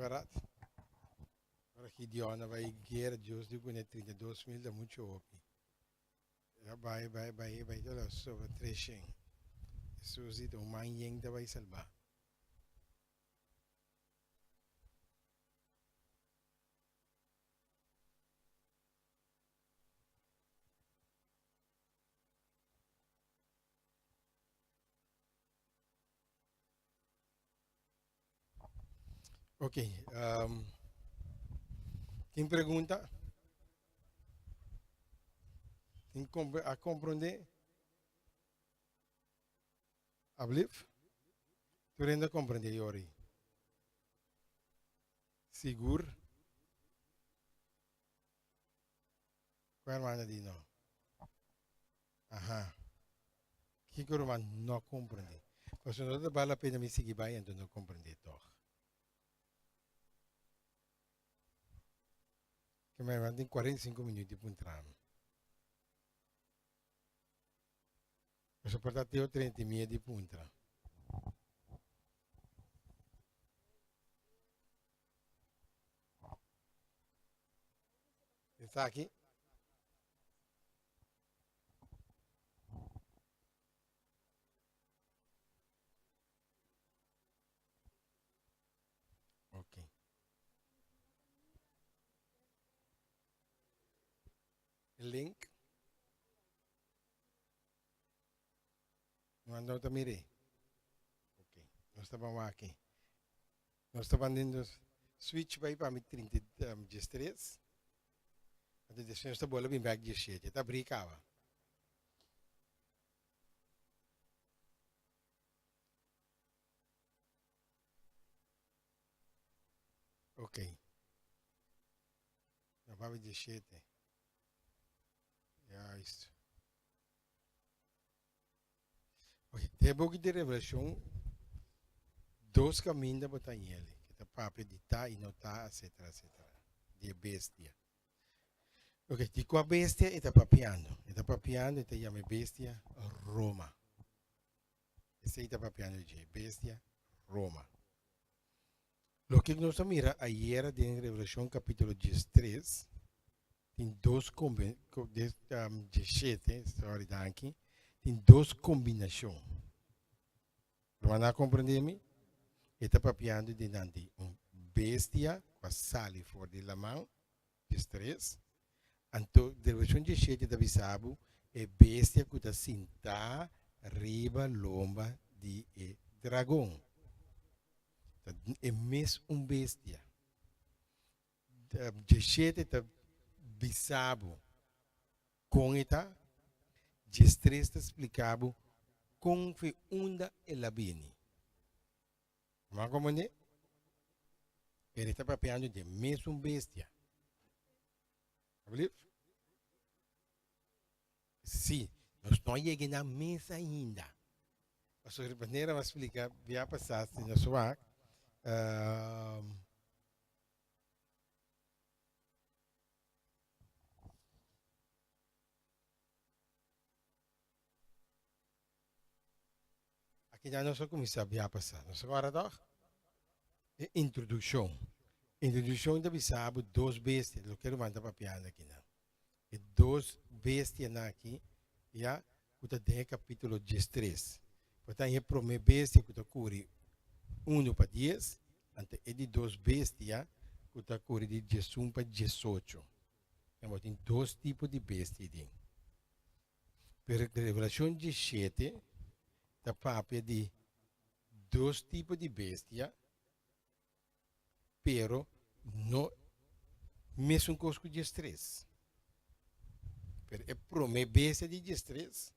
Bèrdat? Ora Gideon a bai guera, Dios di kuné 32,000 ta muchu hopi. El a bai, bai, bai, bai te la sobra 300. Hesus di ta un man yen ta bai salbá. Ok, um, tin pregunta? Tin a comprende? Ablief? Tur hende a comprende yori? Sigur? Kua hermana di no? Aha. Kiko ruman no comprende? Pasobra no ta bal la pena mi sigui bai anto no comprende tog. Ke mi hermana tin 45 minuut di puntra mi. Pasobra por ta teo 30 y media di puntra. Esaki. Ok. Link. No ta mire. Ok. Nos ta ban wak aki. Nos ta ban den nos switch bai pa mi 30, 13. Anto despues nos ta bola bin bek 17. Ta abri kaba. Ok. No pa 17. Juist. Ok, den buki di Revelashon, dos kaminda bo ta hañ'el, ke ta papia di ta i no ta, etsetera, etsetera, di e bestia. Ok, di kua bestia e ta papiando? E ta papiando, e ta yama e bestia Roma. Esei ta papiando dje, bestia Roma. Loke nos a mira ayera den Revelashon kapítulo 13, tin dos 17, sorry, danki, tin dos kombinashon. Ruman a komprendé mi? E ta papiando di nan di un bestia ku a sali for di laman, 13. Anto Revelashon 17 ta bisa bo e bestia ku ta sintá riba lomba di e dragon. Ta e mes un bestia. 17 ta bisa bo kon e ta, 13 ta splika bo kon fe unda el a bini. Bo a komprendé? Pero e ta papiando di e mesun bestia. Alsjeblieft. Sí, nos no a yega na mes ainda. Pasobra manera mi a splika bia pasá, si nos wak, Aki ya nos a kuminsá bia pasá. Nos a kòrda tòg? E introdukshon. Introdukshon ta bisa bo dos bestia, loke ruman ta papiando akinan. E dos bestianan aki, ya, ku ta den e kapítulo 13. Por tanto, e promé bestia ku ta kuri unu pa dies, anto e di dos bestia ku ta kuri di 11 pa 18. Bo tin dos tipo di bestia den. Pero Revelacion 17 ta papia di dos tipo di bestia, pero no mesun cos cu 13. Pero e prome bestia di 13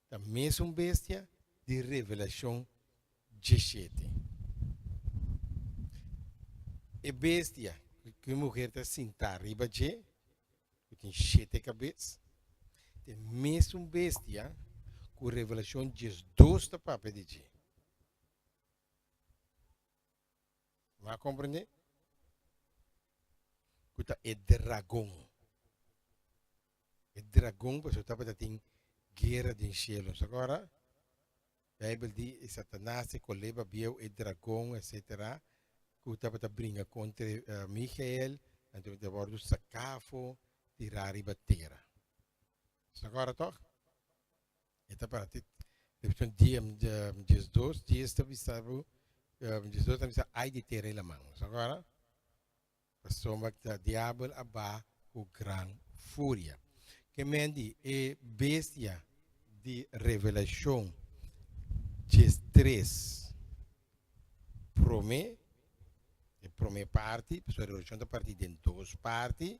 ta mesun bestia di Revelacion 17. E bestia cu e muher ta sinta riba dje ku tin shete kabes, ta e mesun bestia ku Revelashon 12 ta papia di dje. Bo a komprendé? Ku ta e dragon. E dragon pasobra tabata tin guera den shelu. Sa kora? Bijbel di e Satanas, e koleba bieu, e dragon, etcetera. ku tabata bringa kontra Michael, anto e ta wòrdu saká afó, tirá riba tera. Sa kòrda tòg? E ta para te Revelashon 12, 10 ta bisa bo, 12 ta bisa ai di tera i laman. Sa kòrda? Pasobra ta diabel a ba ku gran furia. Ke men di e bestia di Revelashon 13 promé, e promé parti, pasobra Revelashon ta partí den dos parti,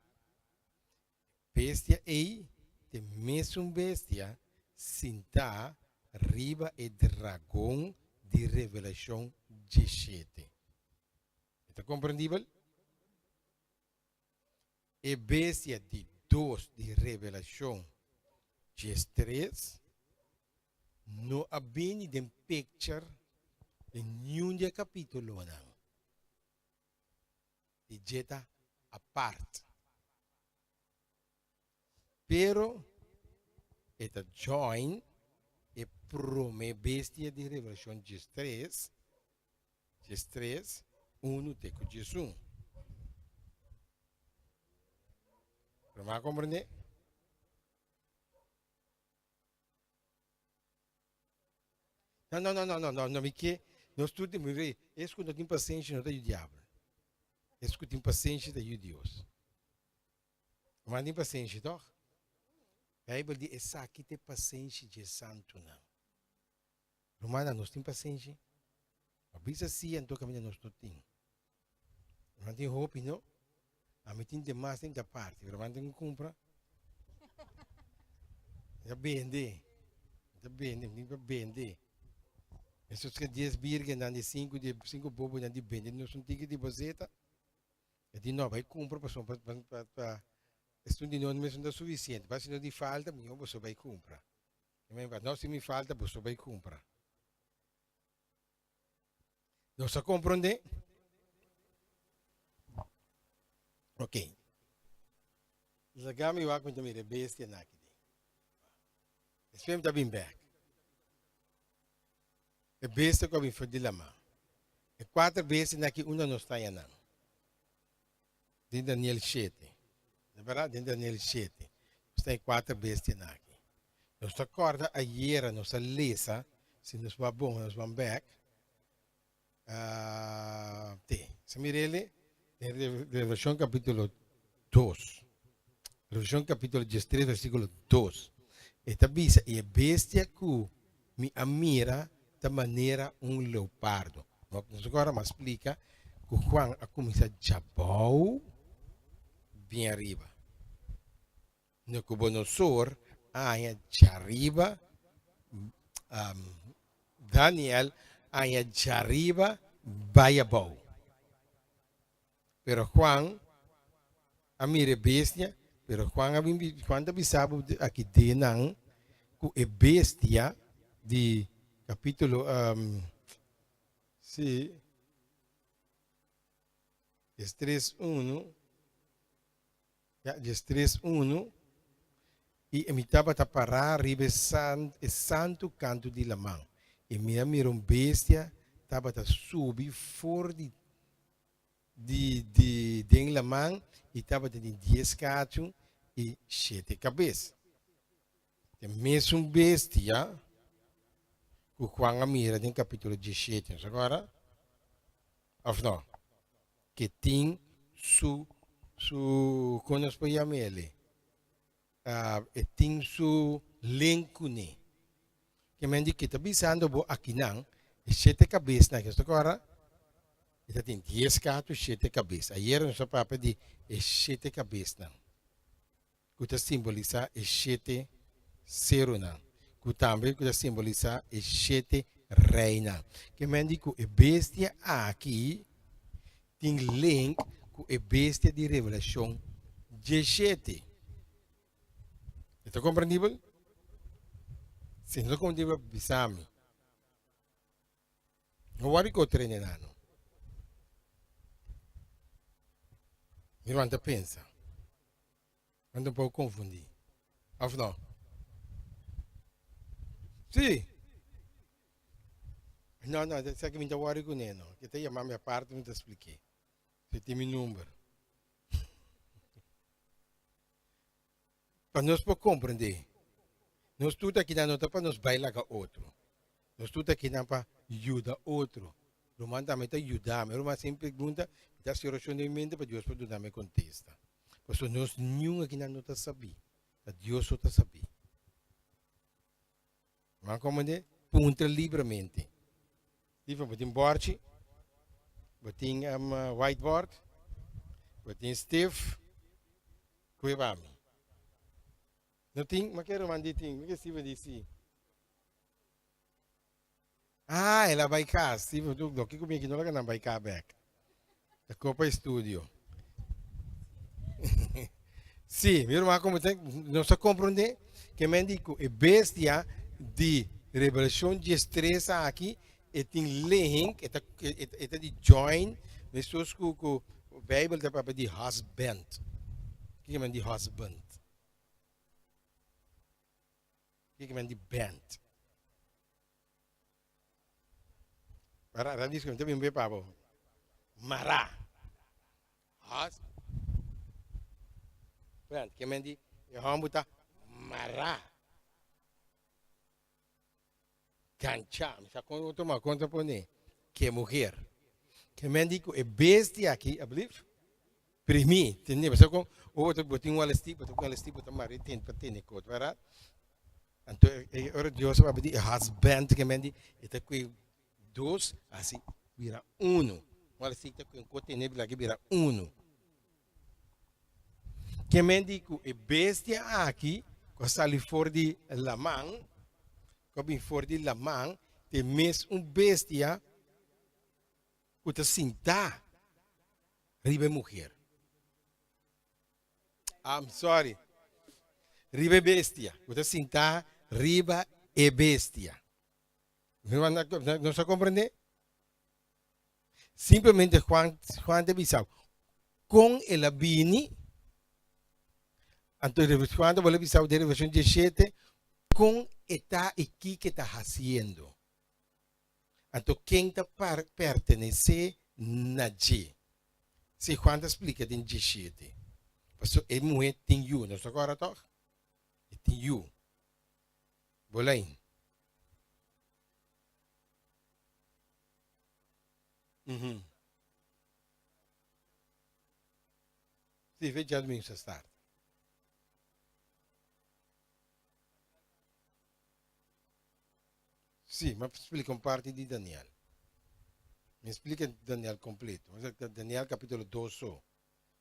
bestia ei ta e mesun bestia sintá riba e dragon di Revelashon 17. E ta komprendibel? E bestia di dos di Revelashon 13 no a bini den picture den niun di e kapitulonan. Di dje ta apart. Pero e ta join e prome bestia di Revelashon 13 13, unu te ku 11. Ruman a komprendé? No, no, no, no, no, no, no, mi ke, nos tur tin, mire, es ku no tin pasenshi no ta yu diabel. Es ku tin pasenshi ta yu Dios. Ruman tin pasenshi, tòg? Beibel di esaki ta e pasenshi dje santunan. Rumannan, nos tin pasenshi? Pa bisa si, anto kaminda nos no tin. Ruman tin hopi, no? Ami tin demas den ta parti, ruman tin ku kumpra. Mi ta bende, mi ta bende, mi tin pa bende. Esos ke dies birgennan di sinku di sinku bobonan di bende nos un tiki di boseta. E di no, bai kumpra pasobra pa pa pa esun di nos mes no ta sufisiente. Pa si nos di falta, mihó boso bai kumpra. No, si mi falta, boso bai kumpra. Nos a komprondé? Ok. Laga mi wak mi ta mira e bestianan aki den. Despues mi ta bin bek. E bestia ku a bin for di laman. E kuater bestianan aki unda nos ta haña nan? Den Daniel shete. No berdad? Den Daniel shete. Nos ta e kuater bestianan aki. Nos ta kòrda ayera nos a lesa, si nos wak bon nos ban bèk, te, sa mir'el den Revelashon kapítulo dos. Revelashon kapítulo diestres versíkulo dos. E ta bisa, i e bestia ku mi a mira ta manera un leopardo. Nos a mas splika ku Juan a kuminsá djabou bien ariba. Nabucodonosor a haña djariba, Daniel a haña djariba bai abou. Pero Juan a mira e bestia, pero Juan a bin, Juan ta bisa bo aki den nan ku e bestia di kapitulo, si, 13 unu, ya, 13 unu, i mi tabata pará riba e san, e santu kantu di laman, i mi a mira un bestia tabata subi for di di di den laman i tabata tin dies kachu i shete kabes. E mesun bestia ku Juan a mira den kapitulo 17, no sa kòrda? Òf no? Ke tin su su kon nos por yama el? E tin su link kuné. Ke men di ke ta bisando bo akinan, e shete kabesnan aki, nos ta kòrda? E ta tin dies katu shete kabes. Ayera nos a papia di e shete kabesnan ku ta simbolisá e shete serunan, ku tambe ku ta simbolisá e shete reinan. Ke men di ku e bestia aki tin link ku e bestia di Revelashon 17. E ta komprendibel? Si no ta komprendibel, bisa mi. No wòrdu ku otro hende nano. Mi ruman ta pensa. Nan ta un poko konfundí. Òf no? Sí. No, no, esaki mi ta worry kuné no. Ke ta yama mi aparte mi ta splik'é. Si tin mi number. Pa nos por komprendé. Nos tur ta akinan no ta pa nos bai laga otro. Nos tur ta akinan pa yuda otro. Ruman tambe ta yuda mi. Ruman sin pregunta, mi ta hasi orashon den mi mente pa Dios por duna mi kontesta. Pasobra nos niun akinan no ta sabí. Ta Dios so ta sabí. Ruman komprendé? Puntra libremente. Stephen, bo tin bòrchi, bo tin whiteboard, bo tin stif, kue pa mi. No tin? Ma ke ruman di tin? Mi ke Stephen di si. Ah, el a bai kas. Stephen, tu loke ku mi aki no laga nan bai ka bek. Ta kopa estudio. Sí, mi ruman como te, nos a comprende que men di ku e bestia di Revelacion 13 aki e tin link, e ta, e, e ta di join, mescos ku ku Bijbel ta papia di husband. Kiko men di husband? Kiko men di band? Mara, ra disco, mi ta bin be pa bo. Mara. Has. Band, ke men di, e homber ta mara. Gancha, mi sa kon otro ma kon ta pone. Ke mujer. Ke men di ku e bestia aki, alblief? Primi, tende, bo sa kon, o bo tin un alesti, bo ta un alesti, bo ta mara e tent pa tene kot, verdad? Anto e ora Dios a papia di e husband ke men di e ta kue dos hasi bira uno. Un alesti ta kue un kot tene bila ke bira uno. Ke men di ku e bestia aki ku a sali for di laman, ku a bin for di laman, ta e mes un bestia ku ta sintá riba e muher. I'm sorry. Riba e bestia. Ku ta sintá riba e bestia. Nos a komprendé? Simplemente Juan, Juan ta bisa kon el a bini. Anto Juan ta bolbe bisa den Revelashon 17 kon e ta i kiko e ta hasiendo. Anto ken ta pertenesé na dje? Si Juan ta splika den djeshete. Pasobra e muhé tin yu, nos ta kòrda tòg? E tin yu. Bolei. Mhm. Si, fe djadumingu sa start. Sí, mi a splika un parti di Daniel. Mi a splika Daniel kompleto. Mi a splika Daniel kapítulo dos so.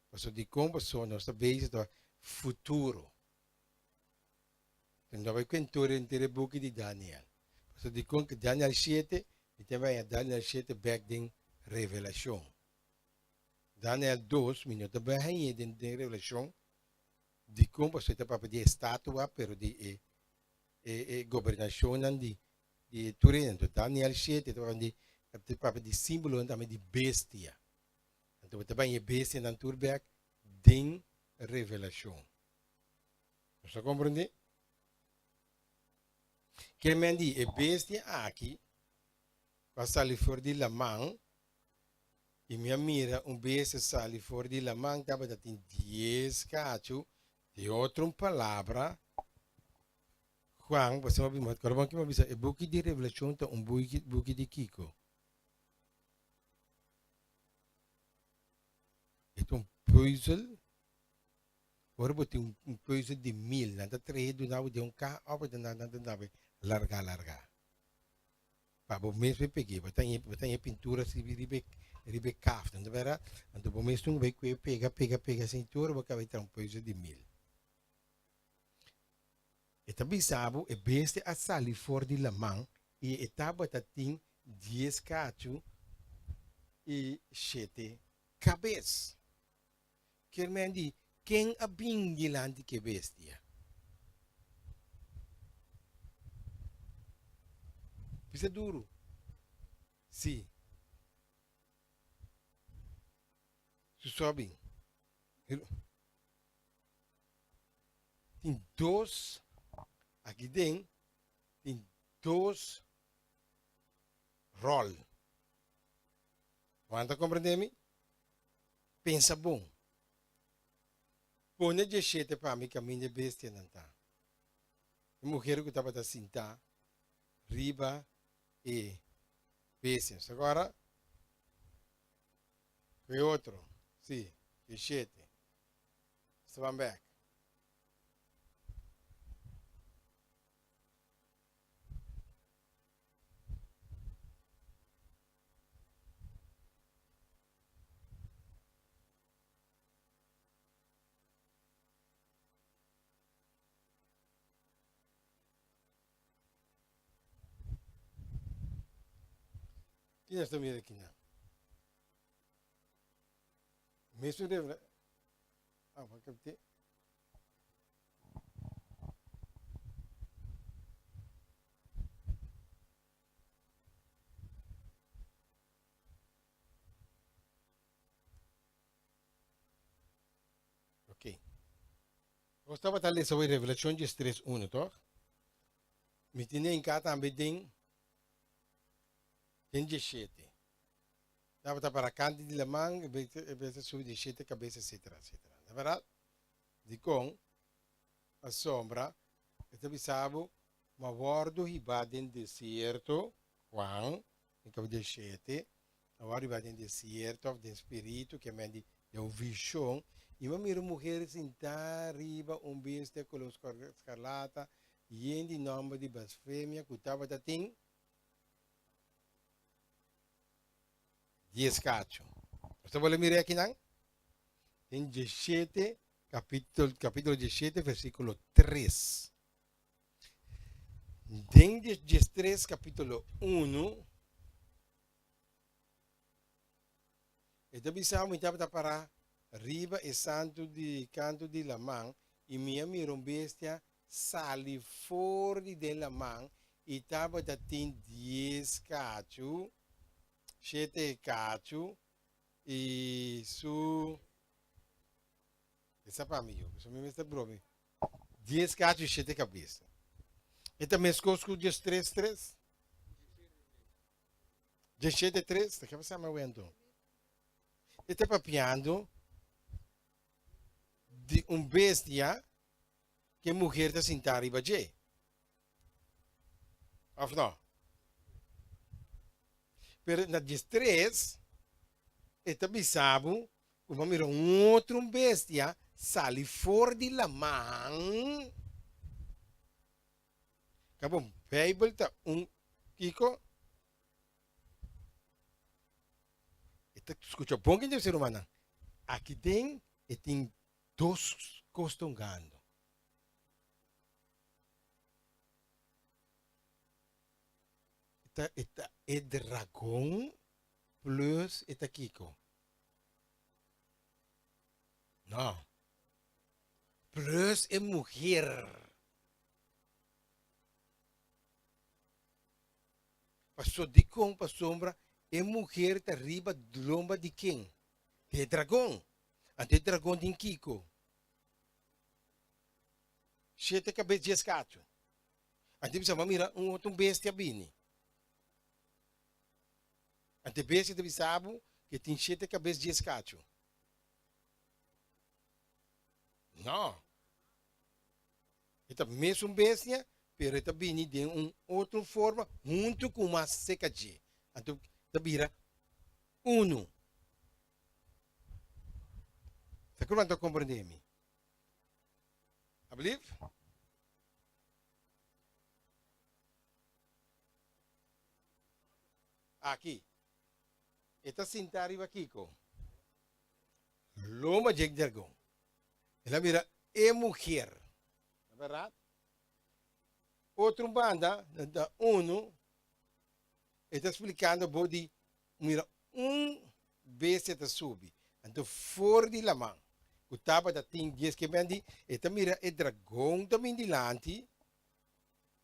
Pasobra dikon? Pasobra nos ta bezig ta futuro. Mi no bai ku entur henter e buki di Daniel. Pasobra dikon ku Daniel shete, mi ta bai haña Daniel shete bèk den Revelashon. Daniel dos, mi no ta bai hañ'é den Revelashon. Dikon? Pasobra e ta papia di e statua, pero di e e e gobernashonnan di di e tur hende. Anto Daniel shete ta papia di ta papia di símbolonan tambe di bestia. Anto bo ta baña e bestianan tur bèk den Revelashon. Nos a komprendé? Ke men di e bestia aki ku a sali for di laman, i mi a mira un bestia sali for di laman tabata tin dies kachu Di otro un palabra, Juan, bo sa mabí, kòrda bon ki mi a bisa, e buki di Revelashon ta un buki, buki di kiko? E ta un pùzel, ora bo tin un pùzel di mil, nan ta trahe duna bo den un kaha òf nan ta duna bo largá largá? Pa bo mes bai peg'é, bo ta haña, bo ta haña pintura así riba e, riba e kafta, no ta bèrdat? Anto bo mes tun bai kue pega, pega, pega asina tur ora bo kaba di traha un peuze di mil. E ta bisa bo e bestia a sali for di laman i e tabata tin dies kachu i shete kabes. Kier men di, Ken a bin dilanti ki e bestia? Bisa duru. Si. Su so a bin. Tin dos aki den, tin dos. Ròl. Bo ta komprendé mi? Pensa bon. Pone djeshete pa mi kaminda e bestianan ta. E muher ku tabata sintá riba e bestia. So agora ku e otro, si, djeshete. Estaban bek. Ki nos ta mira akinan? Mesun revela. Ah, wakti. Ok. Nos tabata lesa hoy Revelacion 13 1, toch? Mi tin enka tambe den den 17. Tabata para kanti di laman, e bes a subi den shete kabes, etcetera, etcetera. Na berdad? Dikon? Pasobra e ta bisa bo, Ma wòrdu hibá den desierto, Juan, den kapítulo shete, a wòrdu hibá den desierto òf den spiritu, ke men di den un vishon, i mi a mira un muher sintá riba un bestia koló skarlata, yen di nòmber di blasfemia, ku tabata tin dies kachu. Nos ta bolbe mira akinan den dieshete kapítulo, kapítulo dieshete versíkulo tres. Den diestres kapítulo unu e ta bisa mi tabata pará riba e santu di kantu di laman i mi a mira un bestia sali for di den laman i tabata tin dies kachu, shete kachu i su Esa pa mi yo, pasobra mi mester bromi. Dies kachu i shete kabesa. E ta meskos ku diestres tres? Diesshete tres? Ta ke pasa mi awe anto? E ta papiando di un bestia ku e muher ta sintá riba dje. Of no? Pero na diestres e ta bisa bo ku bo a mira un otro bestia sali for di laman. Kabo Bijbel ta un kiko? E ta skucha bon kende ser rumannan. Aki den e tin dos kos ta hungando. E ta e ta e dragon plus e ta kiko? No. Plus e muher. Paso dikon? Pasobra e muher ta riba lomba di ken? Di e dragon. Anto e dragon tin kiko? Shete kabes djes kachu. Anto e bisa, Bo mira un otro bestia bini. Anto e bestia ta bisa bo ku e tin shete kabes djes kachu. No. E ta mesun bestia, pero e ta bini den un otro forma huntu ku mas seka dje. Anto ta bira unu. Ta ku ta komprende mi? Alblief? Aki. E ta sinta riba kiko? Loma dje dragon. El a mira e muher. Ta berdad? Otro banda, na unu, e ta splikando bo di mira un bestia ta subi. Anto for di laman ku tabata tin dies ke men di, e ta mira e dragon ta bin dilanti,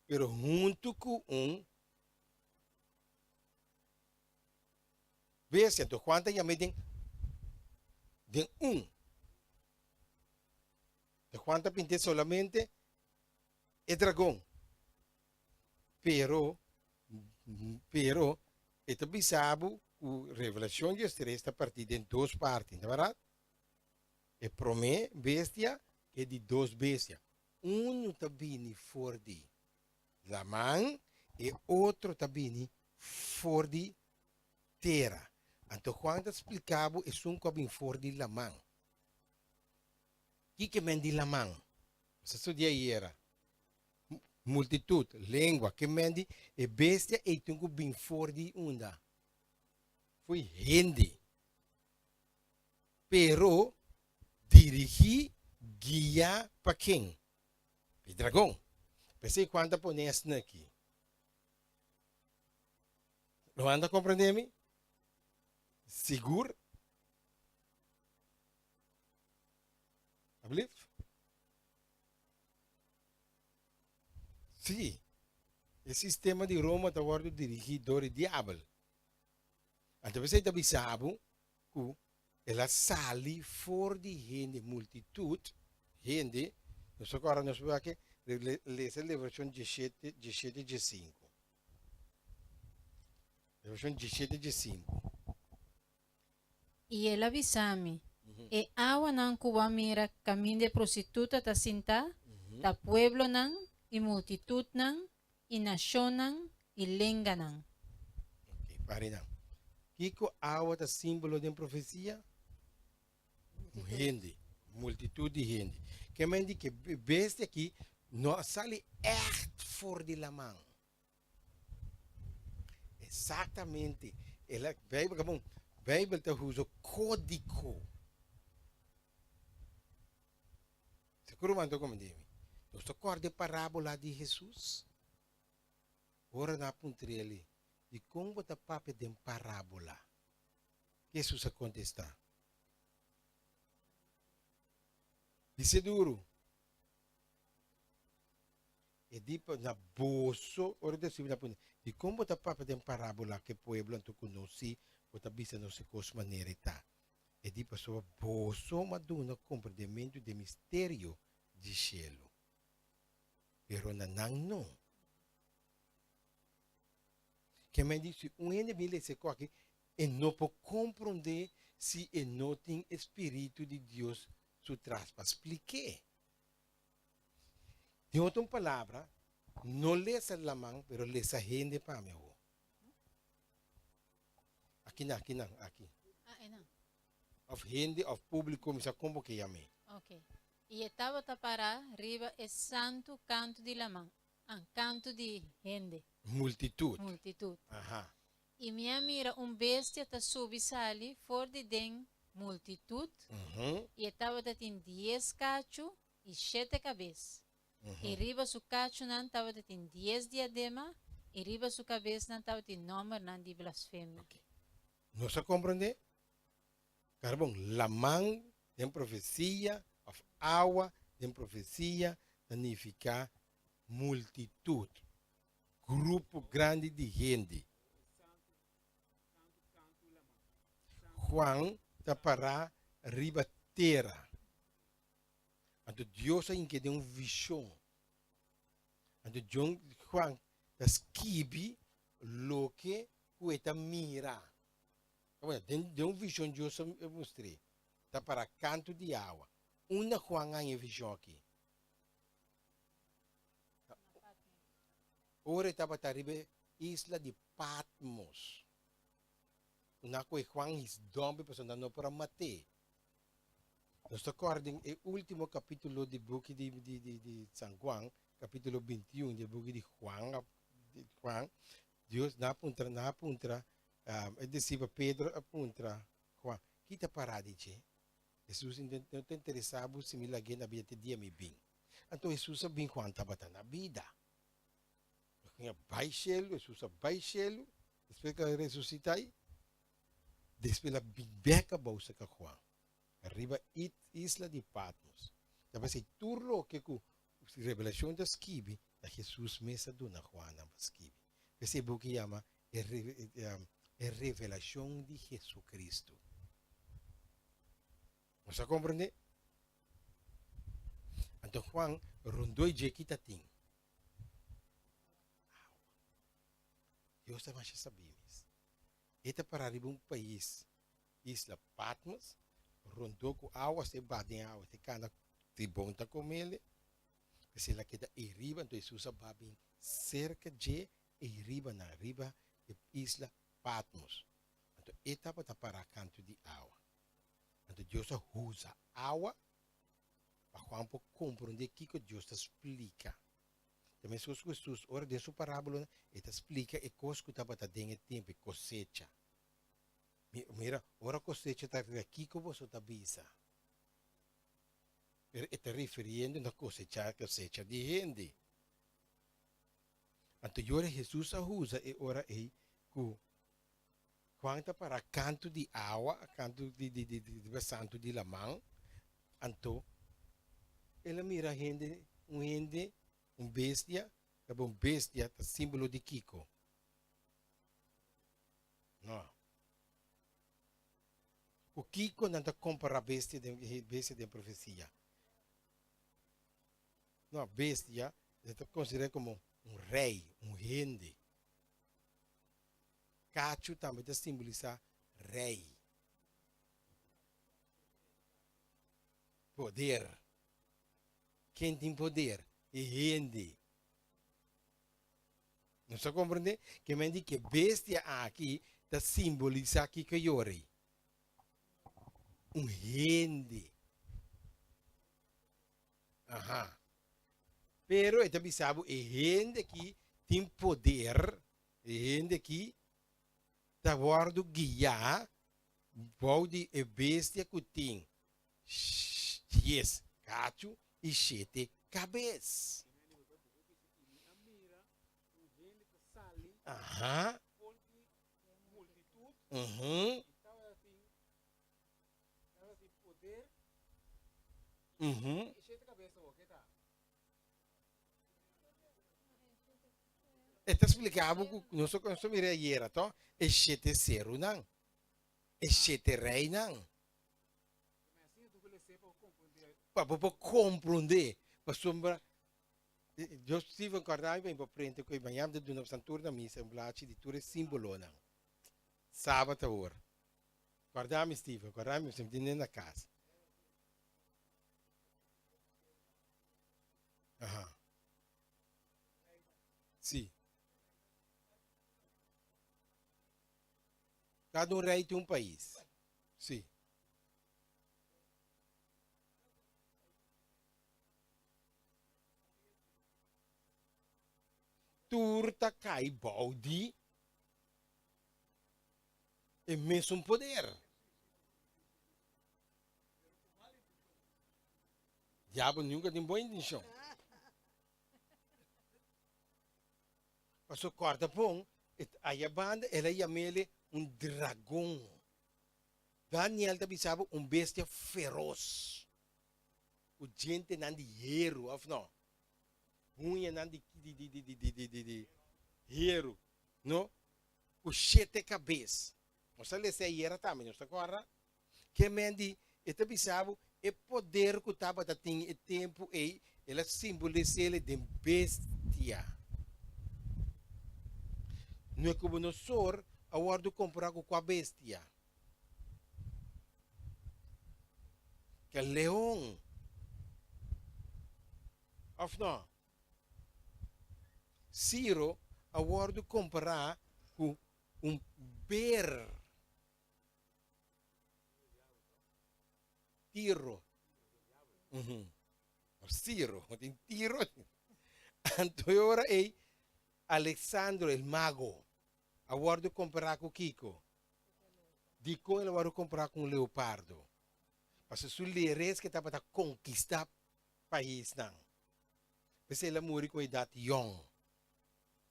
pero huntu ku un bestia. Anto Juan ta yam'é den den un. Juan ta pint'é solamente e dragon. Pero, pero. E ta bisa bo ku Revelashon diestres ta partí den dos parti, ta bèrdat? E promé bestia ku e di dos bestia. Unu ta bini for di laman, e otro ta bini for di tera. Anto Juan ta splika bo esun ku a bin for di laman. Kiko men di laman? Nos a studia ayera. Multitut, lengua, ke men di e bestia ei tin ku bin for di unda? Fo'i hende. Pero dirigí, guiá pa ken? Pa e dragon. P'esei Juan ta pone esnan aki. Lo anda komprendé mi? Sigur? Alsjeblieft. Sí, e sistema di Roma ta wòrdu dirigí dor e diabel. Anto p'esei ta bisa bo ku el a sali for di hende, multitut hende, nos ta kòrda nos por aki lesa Revelashon diesshete, diesshete diesinku. Revelashon diesshete diesinku. I el a bisa mi, E awanan ku bo a mira kaminda e prostituta ta sintá, ta pueblonan i multitutnan i nashonnan i lenganan. Ok, pari nan. Kiko awa ta símbolo den profesia? Un hende, multitut di hende. Ke men di ke bestia aki no a sali ègt for di laman. Exactamente. El a, Bijbel, kabon, Bijbel ta usa código. Seguro man ta comprende mi. Nos ta corda e parábola di Jesus? Ora nan a puntra el, Dikon bo ta papia den parábola? Jesus a contesta, Bis'é duru. E di pa na boso, ora di risibi na punta, dikon bo ta papia den parábola ku e pueblo anto ku nos si bo ta bisa nos e kos manera e ta? E di pasobra boso a duna komprendementu di e misterio di shelu, pero na nan no. Ke men di si un hende bin lesa e kos aki, e no por komprondé si e no tin e spiritu di Dios su tras pa splik'é. Den otro palabra, no lesa laman, pero lesa hende pa mi awor. Aki nan, aki nan, aki. Ah, e nan. Of hende of publico, mi sa kon bo ke yam'é. Ok. I e tabata pará riba e santu kantu di laman, ah, kantu di hende. Multitut. Multitut. Aha. I mi a mira un bestia ta subi sali for di den multitut, i e tabata tin dies kachu i shete kabes. I riba su kachunan tabatin dies diadema, i riba su kabesnan tabatin nòmbernan di blasfemia. Nos a komprondé? Karbon, laman den profesia òf awa den profesia ta nifiká multitut, grupo grandi di hende. Juan ta pará riba tera. Anto Dios a hink'é den un vishon. Anto John, Juan ta skibi loke ku e ta mira. Den, den un vishon Dios a mustr'é. Ta para kantu di awa. Unda Juan a haña e vishon aki? Ora e tabata riba e isla di Patmos. Una ku e Juan his dòmpi pasobra nan no por a mat'é. Nos ta kòrda den e último kapítulo di buki di di di di San Juan, kapítulo bintiun di e buki di Juan, di Juan, Dios nan a puntra, nan a puntra, e disipel Pedro a puntra Juan, Ki ta pará di dje? Hesus no ta interesá bo si mi lag'é na bida te dia mi bin. Anto Hesus a bin, Juan tabata na bida. Juan a bai shelu, Hesus a bai shelu, despues ku a resusitá, Despues el a bin bek abou serka Juan, riba e isla di Patmos. Ta p'esei tur loke ku Revelashon ta skibi, ta Hesus mes a duna Juan nan pa skibi. P'esei e buki yama E Revelashon di Hesukristu. Nos a komprendé? Anto Juan rondó e dje ki ta tin awa. Dios ta masha sabí mes. E ta para riba un pais, isla Patmos, rondó ku awa, si e ba den awa, si e kanda tribon ta komele. P'esei el a keda ei riba, anto Hesus a ba bin serka dje ei riba nan, riba e isla Patmos. Anto e tabata pará kantu di awa. Anto Dios a usa awa pa Juan por komprondé kiko Dios ta splika. Ta meskos ku Hesus, ora den su parábolanan e ta splika e kos ku tabata den e tempu, e kosecha. Mira, ora kosecha ta riba, kiko boso ta bisa? Pero e ta refiriendo na kosecha, kosecha di hende. Anto yora Hesus a usa e ora ei ku Juan ta para kantu di awa, kantu di di di di basantu di laman, anto el a mira hende, un hende, un bestia, ta un bestia ta simbolo di kiko? No. Ku kiko nan ta kompara bestia den bestia den profesia? No, bestia nan ta konsidera komo un rei, un hende. Kachu tambe ta simbolisá rei. Poder. Ken tin poder? E hende. Nos ta komprendé? Ke men di ke bestia aki ta simbolisá kiko yora ei? Un hende. Aha. Pero e ta bisa bo e hende aki tin poder. E hende aki ta wòrdu guiá bou di e bestia ku tin dies kachu i shete kabes. Aha. Uhum. Uhum. E ta splika bo ku nos a mira ayera to, e shete serunan, e shete reinan. Pa bo por komprondé, pasobra Dios Steven kòrda mi pa mi por prente ku e mañana mi ta duna boso tur na misa un blachi di tur e simbolonan. Sabat awor. Kòrda mi Steven, kòrda mi pasobra mi tin na kas. Aha. Sí. Kada un rei tin un pais. Sí. Tur ta kai bou di e mesun poder. Diabel nunca tin bon intencion. Paso corda bon, aya banda el a yamele un dragon. Daniel ta bisa bo un bestia feroz, cu djentenan di heru, of no? Huñanan di di di di di di di di heru, no? Cu shete cabes. Nos a lesa ayera tambe, nos ta corda? Ke men di, e ta bisa bo, e poder ku tabata tin e tempu ei, el a simbolis'é den bestia. Nabucodonosor a wòrdu kompará ku kua bestia? Ku e leon. Òf nò? Siro a wòrdu kompará ku un ber. Tiro. Ciro, tin Tiro. Anto e ora ei, Alexandro el Mago a wòrdu kompará ku kiko? Dikon el a wòrdu kompará ku un leopardo? Pasobra su lideres ke tabata konkistá paisnan. P'esei el a muri ku un edat yòn.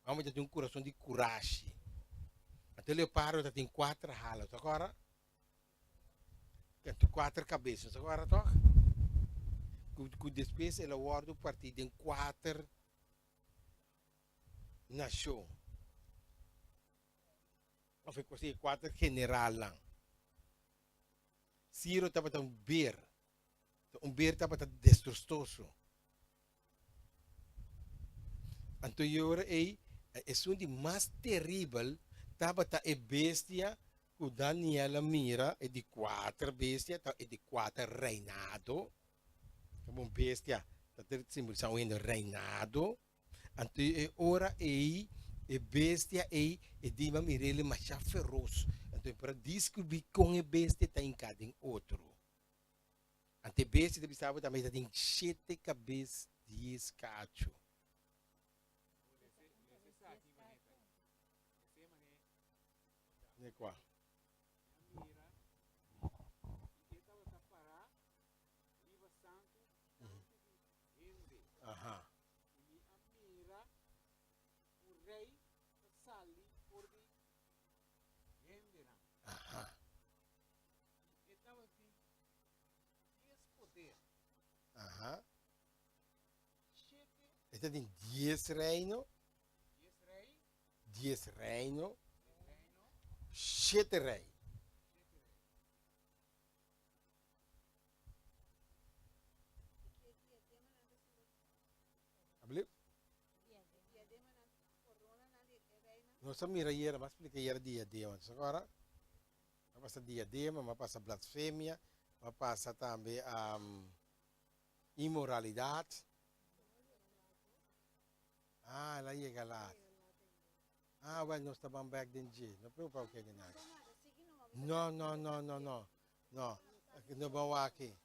Homber ta tin un kurason di kurashi. Anto e leopardo ta tin kuater hala, ta kòrda? Anto kuater kabes, no ta kòrda tòg? Ku ku despues el a wòrdu partí den kuater nashon. Òf e kos ei, kuater generalnan. Siro tabata un ber. Un ber tabata destrostoso. Anto e ora ei, esun di mas teribel Tabata e bestia ku Daniel a mira, e di kuater bestia, ta e di kuater reinado. Komo un bestia ta simbolisá un hende reinado. Anto e ora ei e bestia ei e di m'a mir'el masha feros. Anto e por a deskribí kon e bestia ta hinká den otro. Anto e bestia ta bisa bo tambe ta tin shete kabes, dies kachu. Ne kua? Aha. Aha. Aha. E ta tin dies reino. Dies reino. Shete rei. Nos a mira ayera, m'a splika ayera diadema. Nos agora a pasa diadema, m'a pasa blasfemia, m'a pasa tambe inmoralidad. Ah, el a yega laat. Ah, well, nos ta ban bek den dje. No preocupa cu kende nada. No, no, no, no, no. No, no ban wak aki.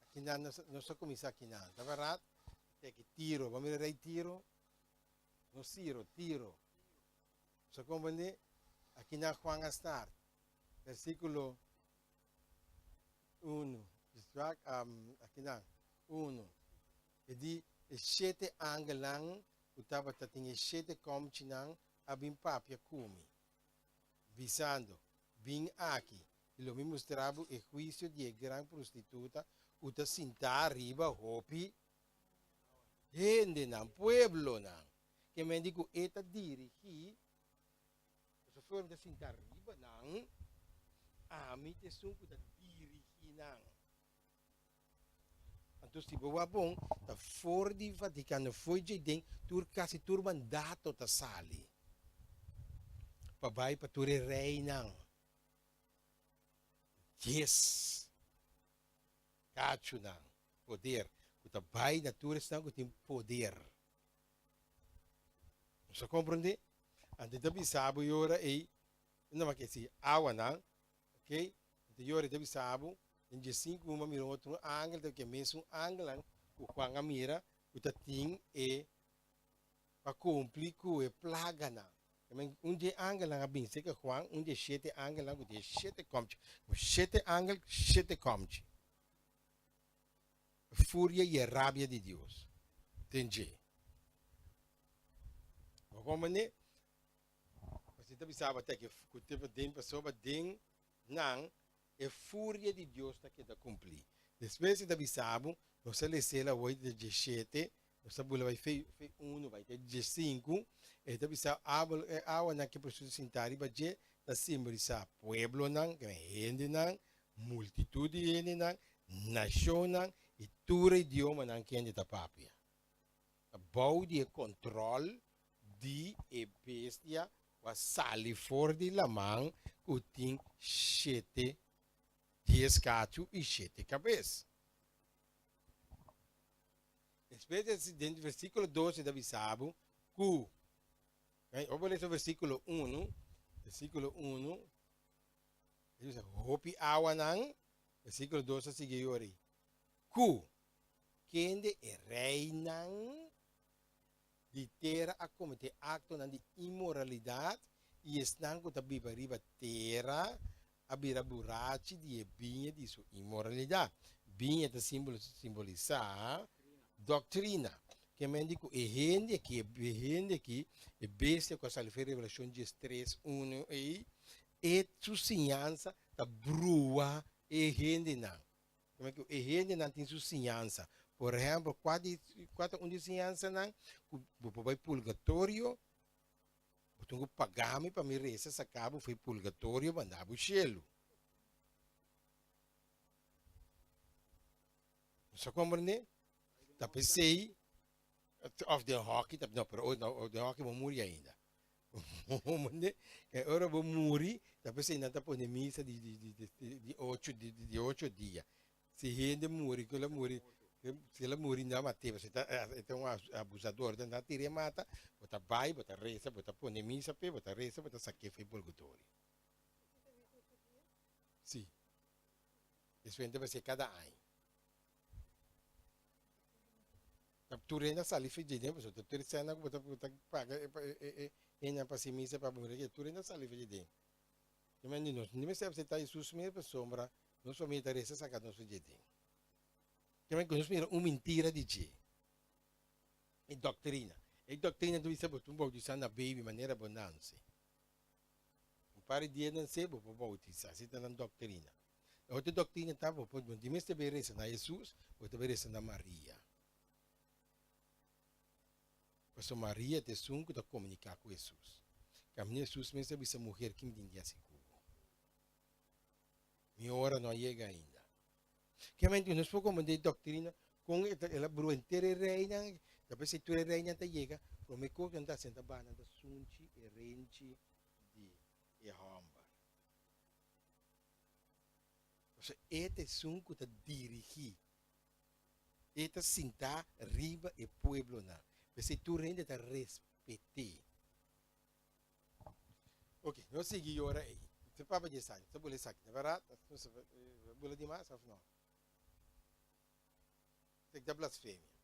Akinan nos, nos a cuminsa akinan. Ta verdad? Te aki Tiro. Bo mira rey Tiro? No Ciro, Tiro. Bo sa comprende? Akinan Juan a start. Versiculo uno. Akinan, uno. E di e shete angelnan ku tabata tin e shete kòmchinan a bin papia ku mi, bisando, Bin aki, i lo mi mustra bo e huisio di e gran prostituta ku ta sintá riba hopi hendenan, pueblonan. Ke men di ku e ta dirigí, pasobra for mi ta sintá riba nan, ami ta esun ku ta dirigí nan. Anto si bo wak bon, ta for di Vaticano, fo'i dje den tur kasi tur mandato ta sali pa bai pa tur e reinan. Dies kachunan poder ku ta bai na tur esnan ku tin poder. Bo sa komprondé? Anto ta bisa bo e ora ei, no ma ke si awanan, ok, anto e ora ei ta bisa bo Den diesinku mi a mira un otro angel, ta ke mesun angelnan ku Juan a mira, ku ta tin e pa kumpli ku e plaganan. Un di e angelnan a bin serka Juan, un di e shete angelnan ku tin e shete kòmchi. Ku shete angel, shete kòmchi. E furia i e rabia di Dios den dje. Bo komprendé? Pasobra ta bisa bo te ku te den pasobra den nan E furia di Dios ta keda kumplí. Despues e ta bisa bo, nos a les'el awor di djeshete, nos a bula bai fe fe unu bai te djesinku, e ta bisa abo e awanan ke prostituta sintá riba dje ta simbolisá pueblonan, hendenan, multitut di hendenan, nashonnan i tur e idiomanan ku hende ta papia. Ta bou di e kontròl di e bestia ku a sali for di laman ku tin shete dies kachu i shete kabes. Despues di esei, den versíkulo dos e ta bisa bo ku, ora bo lesa versíkulo unu, versíkulo unu, e ta bisa hopi awanan, versíkulo dos ta sigui yora ei, ku kende e reinan di tera a kometé aktonan di inmoralidat i esnan ku ta biba riba tera a bira burachi di e biña di su inmoralidat. Biña ta simbolisá doktrina. Ke men di ku e hende aki, e hende aki, e bestia ku a sali for Revelashon diestres unu ei, e su siñansa ta brua e hendenan. Ke ku e hendenan tin su siñansa. Por ehèmpel, kua di kua ta un di e siñansanan? Ku bo por bai purgatorio, bo tin ku paga mi pa mi resa saka bo for e purgatorio manda bo shelu. Bo sa komprendé? Ta p'esei, òf den hòki, no, pero den hòki bo muri ainda. Ke ora bo muri, ta p'esei nan ta pone misa di di di di di ocho di di ocho dia. Si hende muri, ku el a muri, si el a muri nan mat'é, pasobra e ta e ta un abusador, nan ta tir'é mata, bo ta bai, bo ta resa, bo ta pone misa p'e, bo ta resa, bo ta sak'é for e purgatorio. Si. Despues nan ta bas'é kada aña. Ta tur hende a sali for dje den pasobra ta tur e sènnan ku bo ta bo ta paga e e e hendenan pa hasi misa pa muri aki tur hende a sali for dje den. Di manera nos no mester aseptá Hesus mes pasobra nos famia ta resa saka nos for dje den. Di manera ku nos mira un mintira di dje, e doktrina. E doktrina ta bisa bo ta boutisá na baby manera bo nanse. Un par di dia nanse bo por boutisá, asina ta nan doktrina. E otro doktrina ta bo por, bo no tin mester bay resa na Hesus, bo ta bay resa na Maria. Pasobra Maria ta esun ku ta komuniká ku Hesus. Kaminda Hesus mes a bisa, Muher, ki mi tin di hasi ku bo? Mi ora no a yega ainda. Kiamente nos por komprendé e doktrina kon e ta el a brua henter e reinan, ta p'esei tur e reinan ta yega, promé kos ku nan ta hasi nan ta baha nan ta sunchi e renchi di e hòmber. Pasobra e ta esun ku ta dirigí, e ta sintá riba e pueblonan, p'esei tur hende ta respet'é. Ok, nos sigui yora ei. Te papa di esaki, ta bula esaki, ta bèrdat? Ta bula dimas òf no? Esaki ta blasfemia.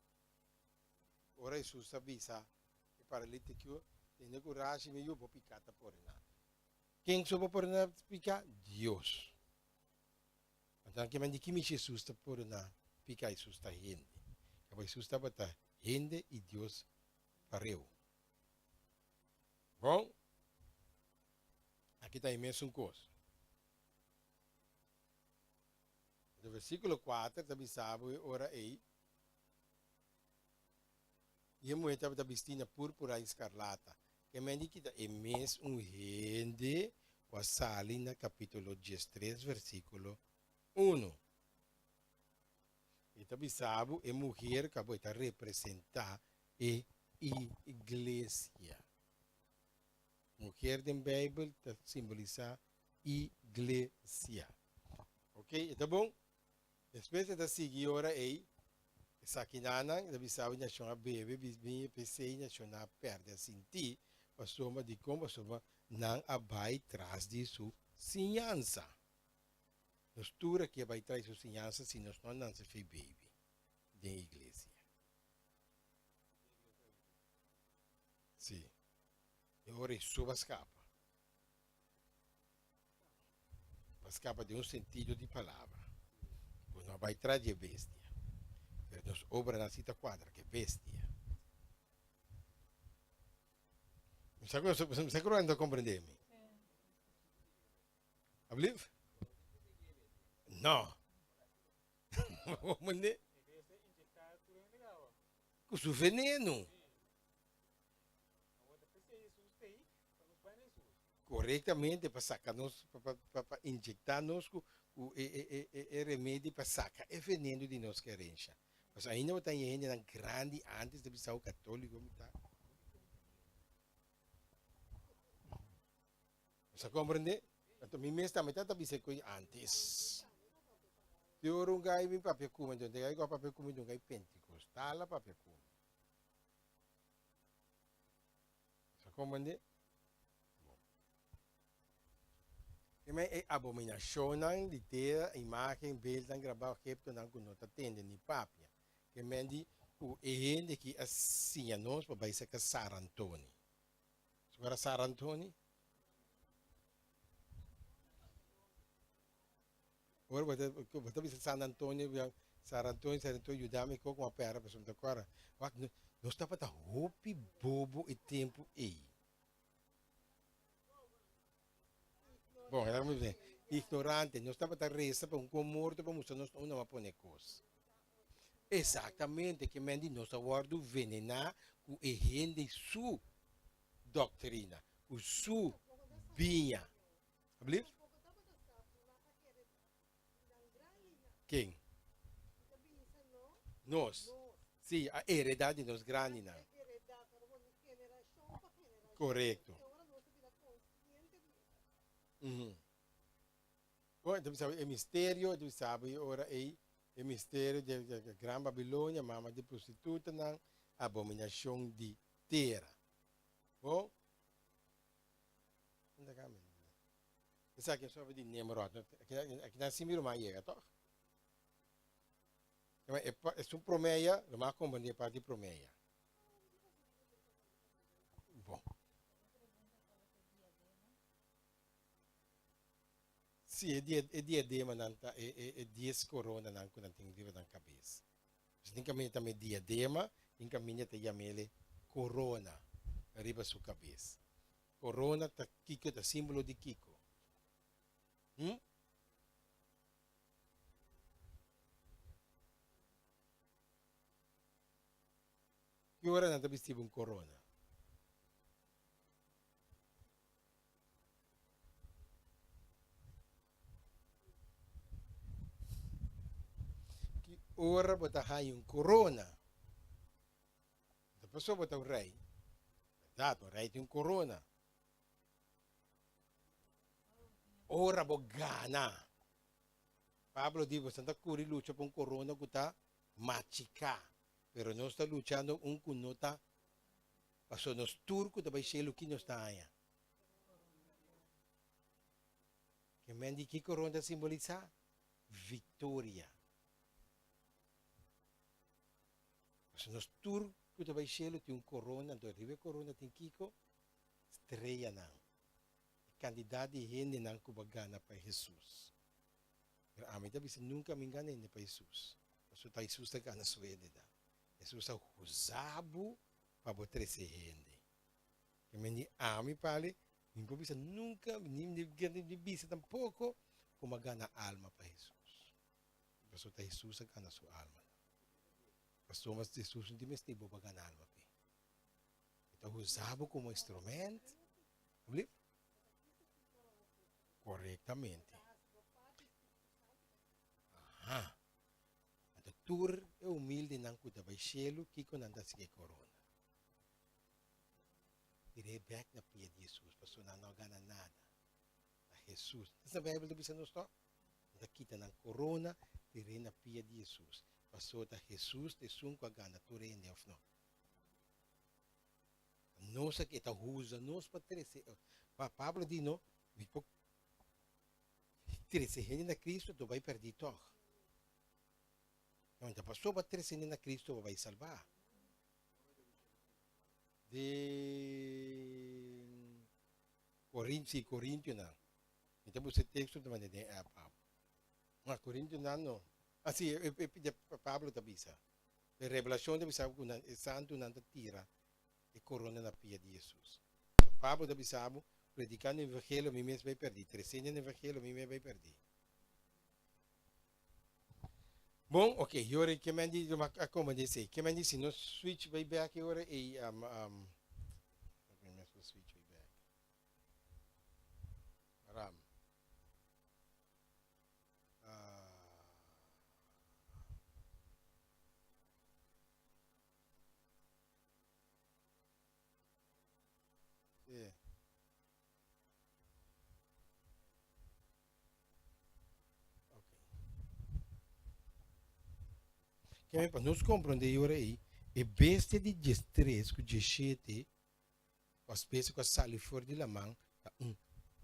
Ora Hesus a bisa e paralítiko, Tene kurashi, mi yu, bo piká ta pordoná. Ken so por pordoná piká? Dios. Anto ke men di kimi Jesus ta pordoná piká? Jesus ta hende. Kaba Jesus tabata hende i Dios pareu. Bon, aki ta e mesun kos. Anto versíkulo kuater ta bisa bo e ora ei, I e muhé tabata bistí na púrpura i skarlata. Ke men di kita e mes un hende ku a sali na kapítulo diestres versíkulo unu. E ta bisa bo e muher ku abo e ta representá e iglesia. Muher den Beibel ta simbolisá iglesia. Ok, e ta bon? Despues e ta sigui ora ei, Esakinannan ta bisa bo nashon a bebe biña p'esei nashonnan a pèrdè a sintí, pasobra dikon? Pasobra nan a bai tras di su siñansa. Nos tur aki a bai tras di su siñansa si nos no a nanse fe baby den iglesia. Sí. E ora ei so ba skapa. Pa skapa den un sentido di palabra. Bo no a bai tras di e bestia, pero nos obranan si ta kuadra ku e bestia. Mi sa ku mi sa ku Ruan ta komprendé mi. Ablief? No. Mende? Ku su veneno. Korektamente pa saka nos, pa inyekta nos ku e remedi pa saka e veneno di nos kerensha. Pasobra ainda bo ta haña hendenan grandi antes ta bisa bo katoliko mi ta. Bo sa komprende? Anto mi mes tambe ta bisa e koe antes. Te ora un gai bin papia ku mi, anto e gai ku a papia ku mi ta un gai pentikostal a papia ku mi. Sa komprende? Bon. Primer e abominashonnan di tera, imagen, beeldnan grabá, obhetonan ku no ta tende ni papia. Ke men di ku e hende ki a siña nos pa bai saka Sarantoni. Sa ku era Sarantoni? Ora bo ta bo ta bisa San Antonio, San Antonio, San Antonio yuda mi koko a pera pasobra mi ta kòrda. Wak nos tabata hopi bobo e tempu ei. Bon, laga mi bisa, ignorante. Nos tabata resa pa un kon morto pa mustra nos unda a pone kos. Exactamente, ke men di nos a wòrdu venená ku e hende su doktrina, ku su biña. Ablief? Ken? Nos. Sí, a heredá di nos grandinan. Korekto. Bon, e ta bisa e misterio, e ta bisa bo e ora ei, e misterio di e gran Babilonia, mama di prostitutanan, abominacion di tera. Bon, unda ka mi? Esaki a sobe di Nimrod. Aki nan si mi ruman yega, toch? Esun promeya, lo mas comprende e parti promeya. Bon. Sí, e dia, e diademanan ta e, e, e dies coronanan cu nan tin riba nan cabes. Pues tin caminda ta me diadema, tin caminda ta yamele corona riba su cabes. Corona ta kico? Ta simbolo di kico? Hm? Ki ora nan ta bisti un corona? Ki ora bo ta haña un corona? Ta pasobra bo ta un rey. Berdad, un rey tin un corona. Ora bo gana. Pablo di, Boso ta kuri lucha pa un korona ku ta machiká, pero nos ta luchando un ku no ta, pasobra nos tur ku ta bai shelu ki nos ta haña? Ke men di ki korona ta simbolisá? Viktoria. Pasobra nos tur ku ta bai shelu tin un korona, anto riba e korona tin kiko? Streanan. E kantidat di hendenan ku bo a gana pa Hesus. Pero ami ta bisa nunka mi gana hende pa Hesus. Pasobra ta Hesus ta gana su hendenan. Hesus ta usa bo pa bo trese hende. Ke men di ami pale, mi por bisa nunka, ni mi bisa tampoko ku mi a gana alma pa Hesus. Pasobra ta Hesus a gana su almanan. Pasobra Hesus no tin mester bo pa gana alma p'e. E ta usa bo komo instrument. Alsjeblieft. Korektamente. Aha. Anto tur e humildenan ku ta bai shelu, kiko nan ta hasi ku e korona? Tir'é bèk na pia di Hesus, pasobra nan no a gana nada. Ta Hesus. Esei Beibel ta bisa nos tòg? Nan ta kita nan korona, tir'é na pia di Hesus, pasobra ta Hesus ta esun ku a gana tur hende, òf no? Nos aki e ta usa nos pa trese pa Pablo di no mi por trese hende na Cristo to bai perdi tog. No ta paso pa trese hende na Cristo pa bai salba. Den Corinti Corintionan mi ta buska e texto ta manda den app abo. Ma Corintionan no. Ah si e e Pablo ta bisa. E Revelashon ta bisa bo ku nan e santunan ta tira e korona na pia di Hesus. Pablo ta bisa bo, Predikando e evangelio mi mes bai pèrdí, tresiendo e evangelio mi mes bai pèrdí. Bon, ok, i ora ke men di a komprendé esei? Ke men di si nos switch bai bèk e ora ei, um, um, mi mes por switch bai bèk. Ram. Sí. Ok. Pa nos comprende e ora ei, e bestia di diestres ku diesshete Ku a specie ku a sali for di laman ta un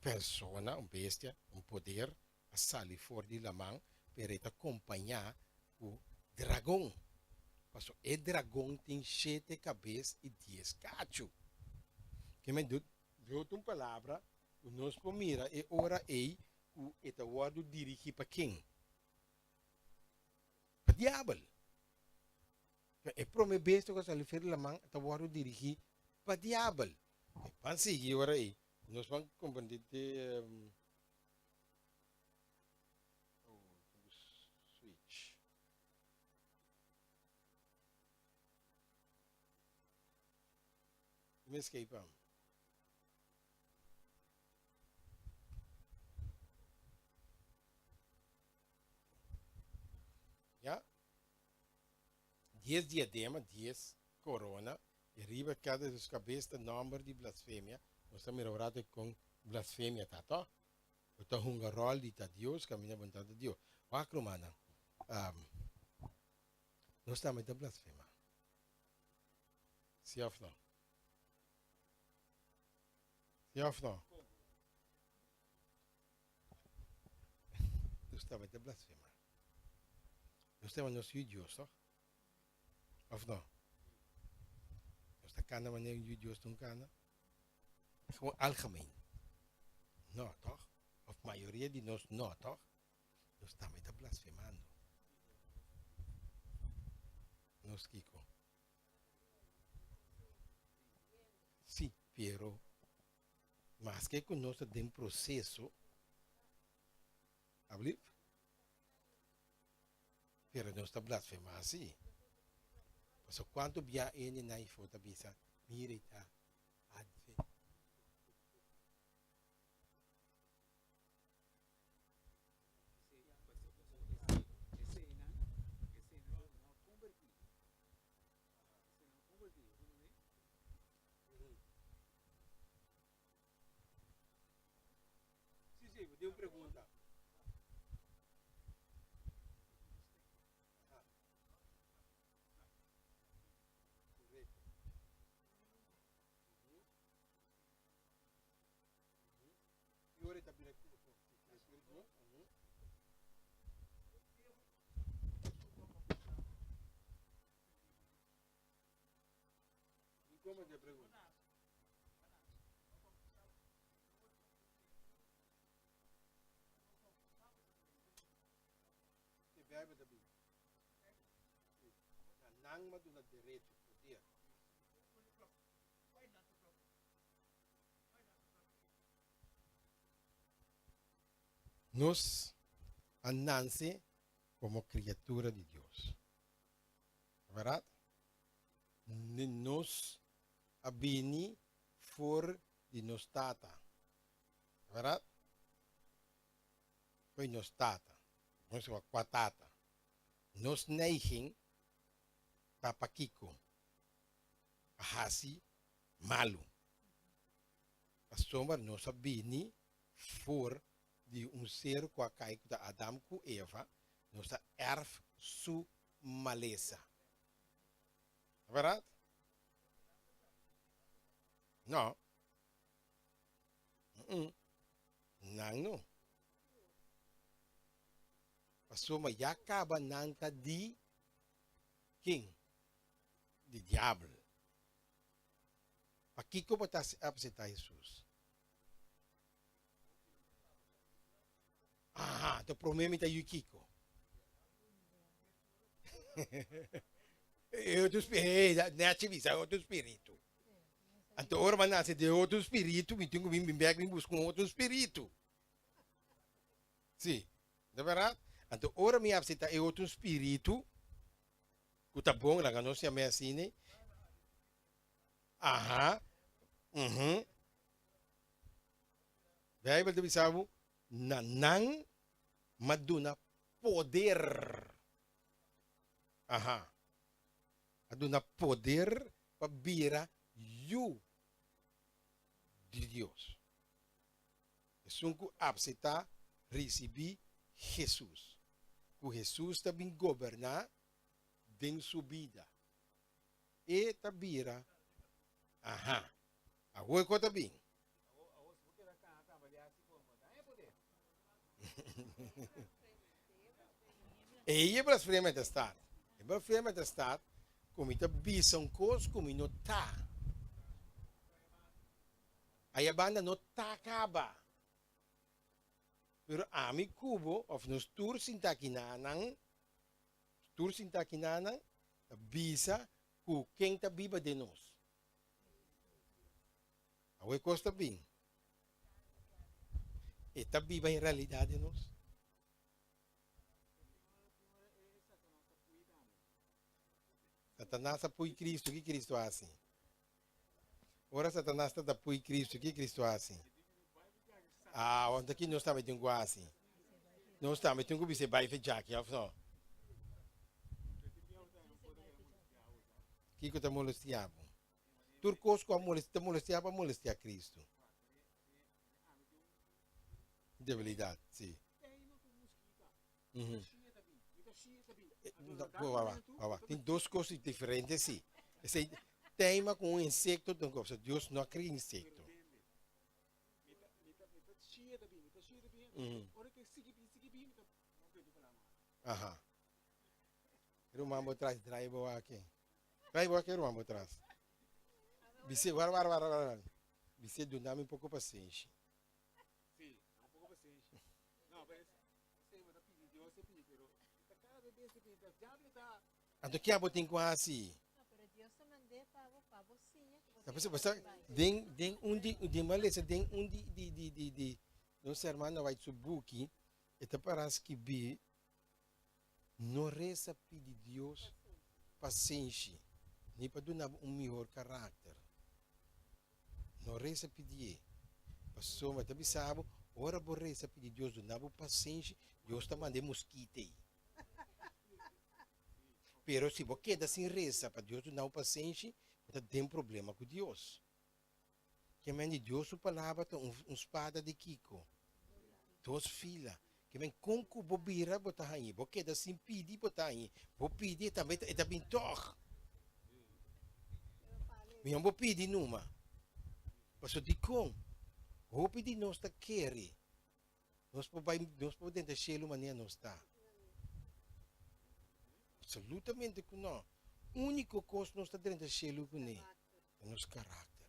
persona, un bestia, un poder a sali for di laman, pero e ta kompañá ku dragon. Pasobra e dragon tin shete kabes i dies kachu. Ke men Dios ta un palabra ku nos por mira e ora ei ku e ta wòrdu dirigí pa ken? Pa diabel. E prome bestia ku a sali for di laman ta wòrdu dirigí pa diabel. Ban sigui ora ei. Nos ban komprendé te Oh, tin ku switch. Mi escape am. Ya? Dies diadema, dies korona, i riba kada di su kabes ta nòmber di blasfemia. Nos ta mira un ratu kon blasfemia ta, tò? Bo ta hunga ròl di ta Dios kaminda bo no ta ta Dios. Wak rumannan, nos tambe ta blasfemá. Si òf no? Si òf no? Nos tambe ta blasfemá. Nos ta nos yu Dios, toch? Òf no? Nos ta kana manera un yu Dios ta un kana? Gewoon algemeen. No, toch? Of mayoria di nos no, toch? Nos tambe ta blasfemando. Nos kiko? Sí, pero maske ku nos ta den proseso, ablief? Pero nos ta blasfemá sí. Pasobra kuantu bia hende na ifo ta bisa, Mira i ta adventista. Sí, sí, bo tin un pregunta. Aha. Correcto. Mhm. Mhm. Y ora ta bira criatura di Dios. Mhm. Y como te pregunta? E Bijbel ta bisa. Si. Na nan m'a duna derecho, poder. Nos a nanse komo kriatura di Dios. Ta bèrdat? Nos a bini for di nos tata. Ta bèrdat? Fo'i nos tata. Nos a kua tata? Nos neiging ta pa kiko? Pa hasi malu. Pasobra nos a bini for di un ser ku a kai ku ta Adam ku Eva, nos a èrf su malesa. Ta bèrdat? No. Mm-mm. Nan no. Pasobra ya kaba nan ta di ken? Di diabel. Pakiko bo ta aseptá Hesus? Aha, anto promé mi ta yu kiko? E otro spiritu, hey, nechi bisa, e otro spiritu. Anto ora mi a nase den otro spiritu, mi tin ku bin bin bek bin buska un otro spiritu. Si, ta bèrdat? Anto ora mi aseptá e otro spiritu, ku ta bon, laga nos yam'é asina, aha, uhum. Bijbel ta bisa bo, na nan m'a duna poder. Aha. A duna poder pa bira yu di Dios. Esun ku apseptá risibí Hesus, ku Hesus ta bin goberná den su bida, e ta bira, aha, awor ku ta bin. Ei e blasfemia ta start. E blasfemia ta start ku mi ta bisa un kos ku mi no ta. Aya banda no ta kaba. Pero ami ku bo òf nos tur sinta akinanan, tur sinta akinanan ta bisa ku ken ta biba den nos. Awe kos ta bin. E ta biba en realidad den nos? Satanas a pui Cristo, ki Cristo a hasi? Ora Satanas ta ta pui Cristo, ki Cristo a hasi? Ah, want aki nos tambe tin ku hasi. Nos tambe tin ku bisa e bai fe djaki, of no? Kiko ta molestia bo? Tur kos ku a molestia, ta molestia bo a molestia Cristo. Debilidat, si. Tin dos kos diferente si. Esei teima ku un insekto ta un kos. Dios no a kria insekto. Aha. Ruman bo tras, draai bo aki. Draai bo aki ruman bo tras. Bis'é, wara, wara, wara, wara. Bis'é, duna mi un poko pasenshi. Sí, un poko pasenshi. No, pero esei bo ta pidi Dios e pidi, pero ta kada bes e pidi, ta diablo ta. Anto kia bo tin ku hasi? No, pero Dios ta mand'é pa bo, pa bo siña ku bo Ta tin p'esei ku bo sa bai. den den un di den bo a lesa den un di di di di di nos hermano White su buki e ta para skibí no resa pidi Dios pasenshi ni pa duna bo un mihor karakter. No resa pidié. Pasobra ta bisa bo, ora bo resa pidi Dios duna bo pasenshi, Dios ta manda e muskita ei. Pero si bo keda sin resa pa Dios duna bo pasenshi, bo ta den problema ku Dios. Ke men di Dios su palabra ta un spada di kiko? Dos fila. Ke men kon ku bo bira bo ta hañi. Bo keda sin pidi bo ta hañi. Bo pidi e tambe e ta bin tòg. Mihó bo pidi numa. Paso dikon? Hopi di nos ta kere nos por bai nos por drenta shelu manera nos ta. Absolutamente ku no. Úniko kos nos ta drenta shelu kuné ta nos karakter.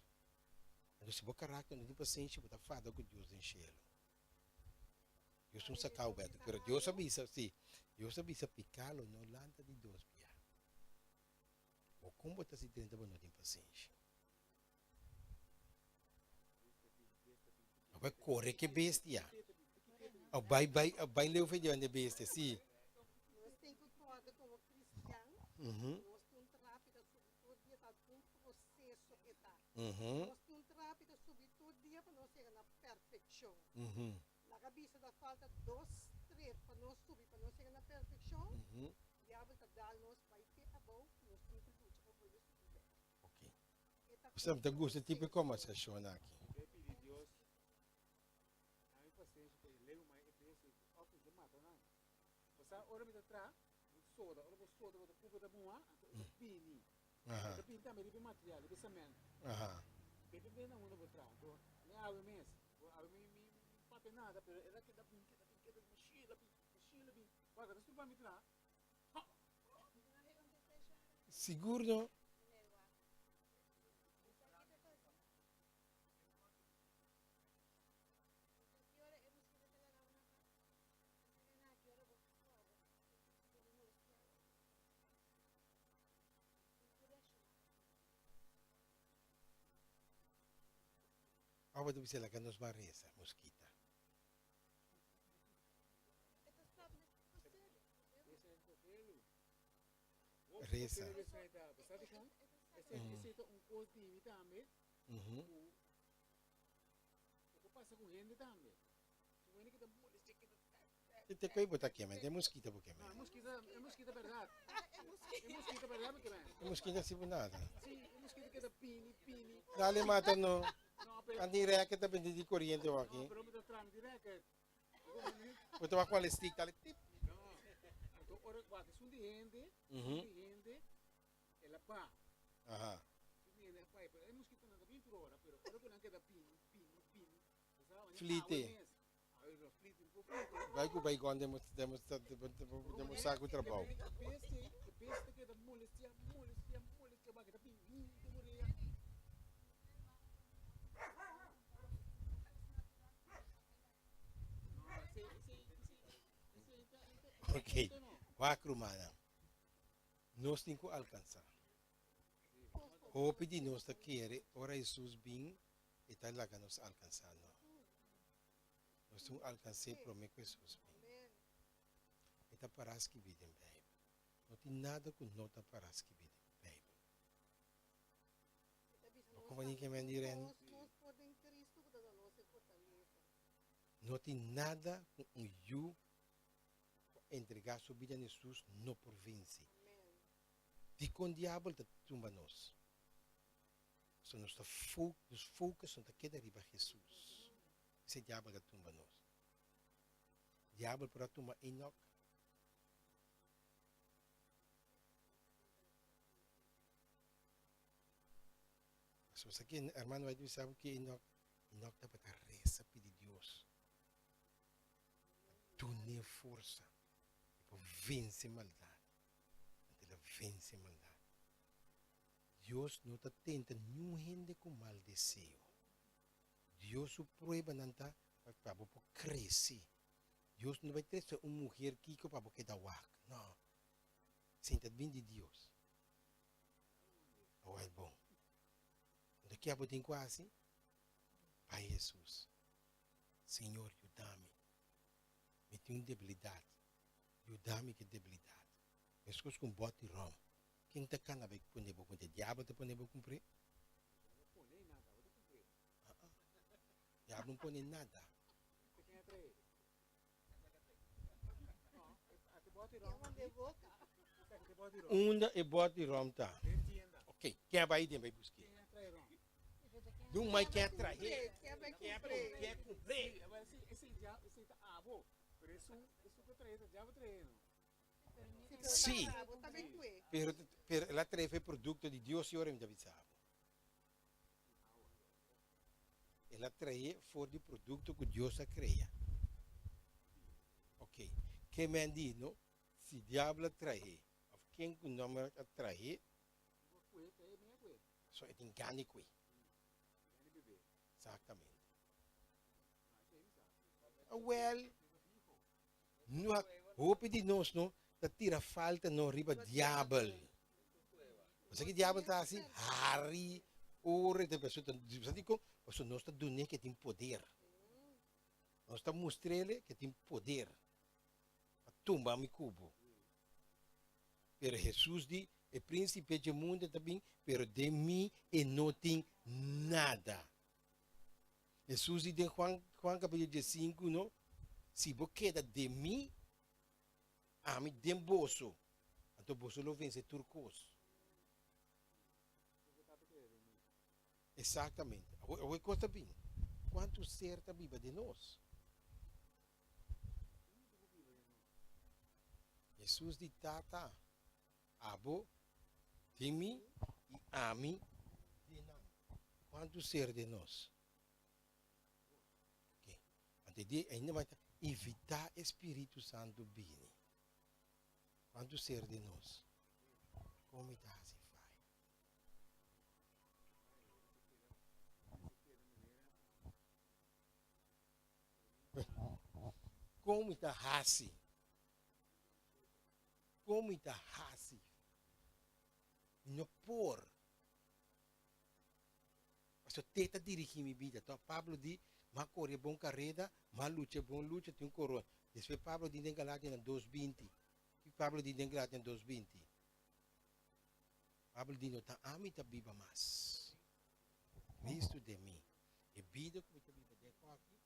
Anto si bo karakter no tin pasenshi bo ta fada ku Dios den shelu. Dios no saka bo bèt. Pero Dios a bisa, si, Dios a bisa piká lo no lanta di dos bia. Bo kon bo ta si drenta bo no tin pasenshi? Bo bai kore ke bestia. Bo bai bai bai leu fe diante bestia, si. Nos tin ku kòrda komo kristian, nos tin un trapi ta subi tur dia, ta un proseso e ta. Nos tin un trapi ta subi tur dia pa nos yega na perfekshon. Laga bisa ta falta dos stret pa nos subi pa nos yega na perfekshon, diabel ta dal nos bai te abou, nos tin ku lucha pa bolbe subi bek. Ok. Bo ta gusta e tipo di kombersashon aki? Bo pidi Dios dami pasenshi pa e leu mai e bes ei of mi ta mata nan. Bo sa ora mi ta traha, mi soda, ora bo soda bo ta cuba ta muha, anto e ta bini. E ta bini tambe riba e material, riba e cement. Depende na unda bo traha. Anto mi awe mes, bo awe mi mi mi papia nada, pero e ta keda bin, keda bin, keda bin, mashila bin, mashila bin. Wak, ta strupa mi traha. Sigur no. Awa ta bisa laga nos ban reza, moskita. Reza. E te koe bo ta kema, e moskita bo kema. E moskita si bo nada. Dale mata no. Anti reket ta bende di koriente waki. Bo ta wak kual e stick dale tip. Aha. Flite. Bai ku bai kon demos demos demos saku trabou. Ok, wak rumannan, nos tin ku alkansá. Hopi di nos ta kere ora Hesus bin e ta laga nos alkansá. No. Nos tin ku alkans'é promé ku Hesus bin. E ta pará skibí den Beibel. No tin nada ku no ta pará skibí den Beibel. Bo kompania ke men di Reni? No tin nada ku un yu ku a entregá su bida na Hesus no por vense. Dikon diabel ta tumba nos? Pasobra nos ta nos focus no ta keda riba Hesus. Esei diabel ta tumba nos. Diabel por a tuma Enoch? Pasobra sa ki hermano White bisa bo ki Enoch, Enoch tabata resa pidi Dios pa dun'é forsa i pa vense maldat. Anto el a vense maldat. Dios no ta tenta niun hende ku mal deseo. Dios su pruebanan ta pa bo por krese. Dios no bai trese un muher kiko pa bo keda wak. No. Sinta bin di Dios. Awor bon. Anto ke abo tin ku hasi? Bai Hesus. Señor yuda mi. Mi tin un debilidat. Yuda mi ku e debilidat. Meskos ku un bòt di ròm. Ken ta kana bai pone bo kumpré? Diabel ta pone bo kumpré? Diabel no pone nada. Unda e bòt di ròm ta? Ok, ken a bai den bai busk'é? Dun mai ken a trah'é? Ken a kumpr'é? Sí, pero pero el a trae e producto di Dios y ora mi ta bisa bo. El a trae for di producto cu Dios a crea. Ok, ke men di no? Si diablo a trae of ken cu nomber a trae, so e tin gana cue. Exactamente. Awel, No, hopi di nos no ta tira falta no riba diabel. Bo sa ki diabel ta hasi? Hari ora e ta bo sa dikon? Pasobra nos ta dun'é ke tin poder. Nos ta mustr'é ke tin poder pa tumba mi ku bo. Pero Hesus di, e prinsipe dje mundu ta bin, pero den mi e no tin nada. Hesus di den Juan, Juan capítulo diesinku, no, Si bo keda den mi, ami den boso, anto boso lo vense tur kos. Exactamente. Awor, awor e kos ta bin. Kuantu ser ta biba den nos? Hesus di, Tata, Abo den mi i ami den nan. Kuantu ser den nos? Ok. Anto di ainda mas ta invitá e Spiritu Santu bini. Kuantu ser den nos? Kon mi ta hasi fai? Kon mi ta hasi? Kon mi ta hasi? Mi no por. Pasobra te ta dirigí mi bida. Tòg Pablo di, M'a kore e bon kareda, m'a lucha e bon lucha, tin un korona. Despues Pablo di den Galatianan 2:20. Kiko Pablo di den Galatianan 2:20? Pablo di, No ta ami ta biba mas. Kristu den mi. E bida ku mi ta biba den aki,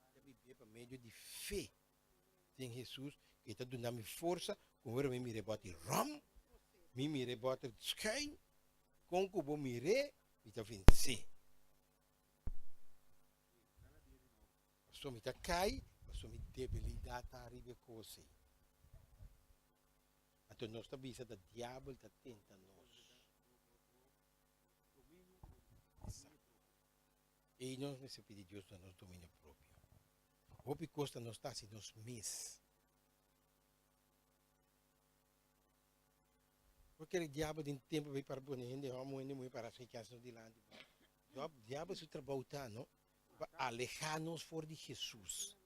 mi ta bib'é pa medio di fe. Den Hesus ku e ta duna mi forsa ku ora mi mira e bòt di ròm, mi mira e bòt di schuim, kon ku bo mir'é mi ta vensé. Pasobra mi ta kai, pasobra mi debilidat ta riba e kos ei. Anto nos ta bisa ta diabel ta tenta nos. Ei nos mester pidi Dios duna nos dominio propio. Hopi kos ta nos ta hasi nos mes. Bo kere diabel den tempu bay para pone hende hòmber hende muhé para hasi kèns nos dilanti bo. Diabel su trabou ta no pa alehá nos for di Hesus.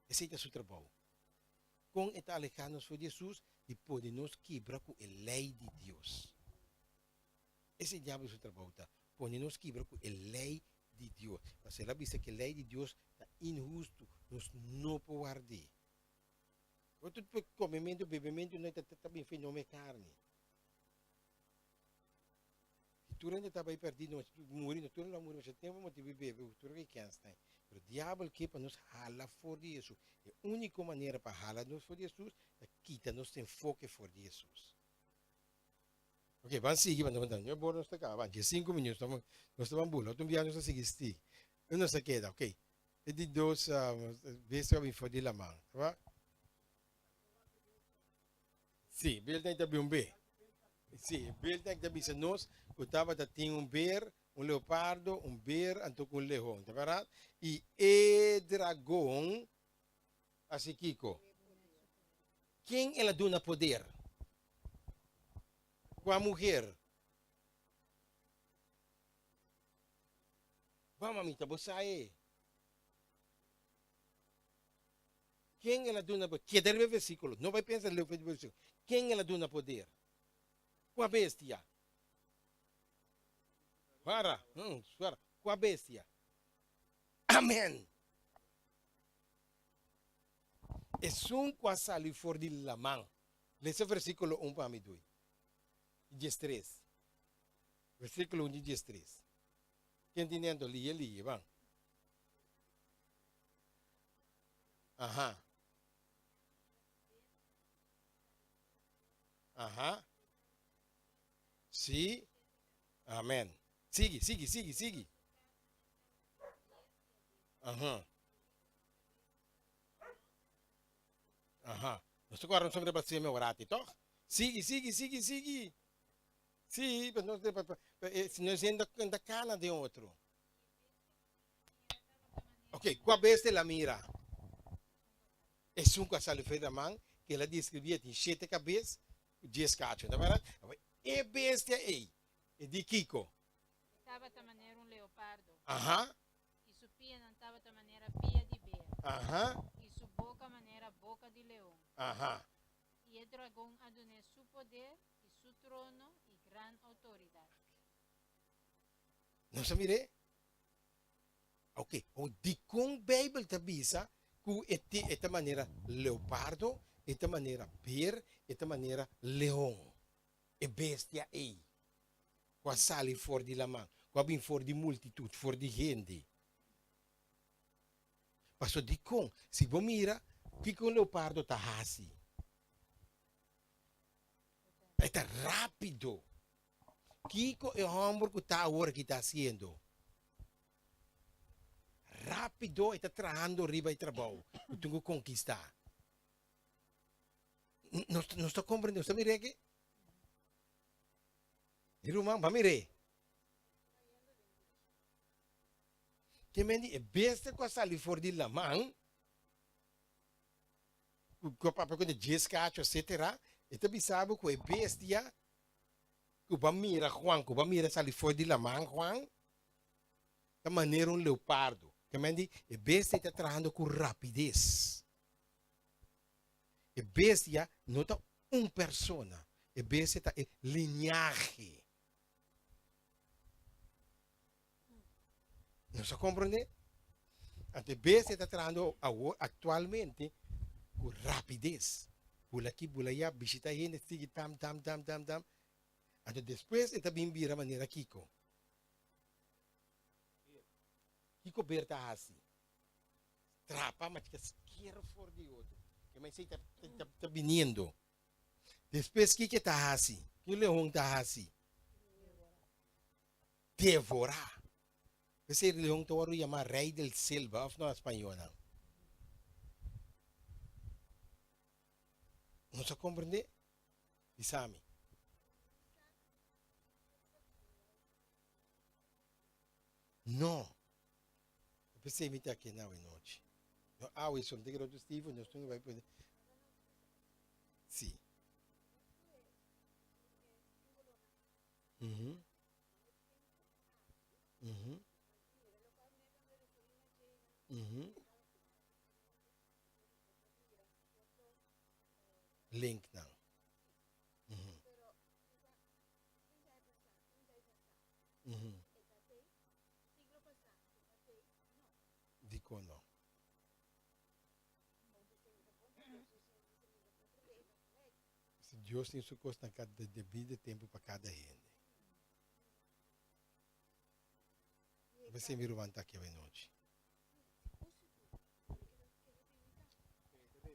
Esei ta su trabou. Kon e ta alehá nos for di Hesus? Di pone nos kibra ku e lei di Dios. Esei diabel su trabou ta, pone nos kibra ku e lei di Dios. Pasobra el a bisa ku e lei di Dios ta inhustu, nos no por ward'é. Otro komementu, bebementu no ta bin fenome karni. Si tur hende ta bai pèrdí nos muri, nos tur lo a muri masha tempu motibu di bebe, tur ke kèns ta. Pero diabel ke pa nos hala for di Hesus. E úniko manera pa hala nos for di Hesus ta kita nos enfoke for di Hesus. Ok, ban sigui, ban ta Yo bor nos ta kaba, ban 15 minuut, nos ta ban bula, otro biaha nos ta sigui sti. Nos ta keda, ok. E di dos bestia a bin for di laman. Ta Sí, beeld ta bin un be. Sí, beeld ta bisa nos ku tabata tin un beer, un leopardo, un beer anto ku un leon. Ta bèrdat? I e dragon hasi kiko? Ken el a duna poder? Kua muher? Ba mamita, bo sa e. Ken el a duna poder? Keda riba e versíkulo. No bai pensa leu for di versíkulo. Ken el a duna poder? Kua bestia? Para, suara. Kua bestia? Amen! Esun ku a sali for di laman. Lesa versíkulo un pa mi dui. 13. Versíkulo 1 di 13. Ken tin dentro? Liye, liye, ban. Aha. Aha. Sí. Amen. Sigui, sigui, sigui, sigui. Aha. Aha. Nos ta kòrda nos blasfemia orati, tòg? Sigui, sigui, sigui, sigui. Sí, pero nos si nos hende ta kana den otro. Ok, kua bestia el a mira? Esun ku a sali for di laman, ku el a deskribí e tin shete kabes ku dies kachu, ta bèrdat? E bestia ei, e di kiko? E tabata manera un leopardo. Aha. I su pianan tabata manera pia di ber. Aha. I su boka manera boka di leon. Aha. I e dragon a dun'é su poder i su trono i gran outoridat. Nos a mir'é? Ok, o dikon Beibel ta bisa ku e tin e ta manera leopardo, e ta manera ber, e ta manera leon? E bestia ei ku a sali for di laman, ku a bin for di multitut, for di hende. Paso dikon? Si bo mira kiko un leopardo ta hasi, e ta rápido. Kiko e hòmber ku ta awor aki ta hasiendo? Rápido e ta trahando riba e trabou ku tin ku konkistá. Nos, nos ta komprendé, nos ta mir'é aki? Mi ruman, ba mir'é. Te men di e bestia ku a sali for di laman, ku a papia ku e djes kachu, etsetera, e ta bisa bo ku e bestia ku bo a mira Juan, ku bo a mira sali for di laman Juan, ta manera un leopardo. Ke men di e bestia ta trahando ku rapides. E bestia no ta un persona, e bestia ta e liñahe. Nos a komprendé? Anto e bestia ta trahando awor aktualmente ku rapides. Bula aki, bula ayá, bishita hende, sigui tam, tam, tam, tam, tam. Anto despues e ta bin bira manera kiko? Kiko ber ta hasi? Trapa ma chika sker for di otro. Ke ma esei ta, ta, ta biniendo. Despues kiko e ta hasi? Kiko leon ta hasi? Devorá. P'esei leon ta wòrdu yamá rei del selva, òf no, spañolnan? Nos a komprendé? Bisa mi. No. P'esei mi ta aki awe nochi. No awe so, mi ta kere otro Steven, nos tin ku bai pone. Sí. Mhm. Mhm. Mhm. Linknan. Mhm. Mhm. Dikon no? Si Dios tin su kos na kada debido tempu pa kada hende. P'esei mi ruman ta aki awenochi.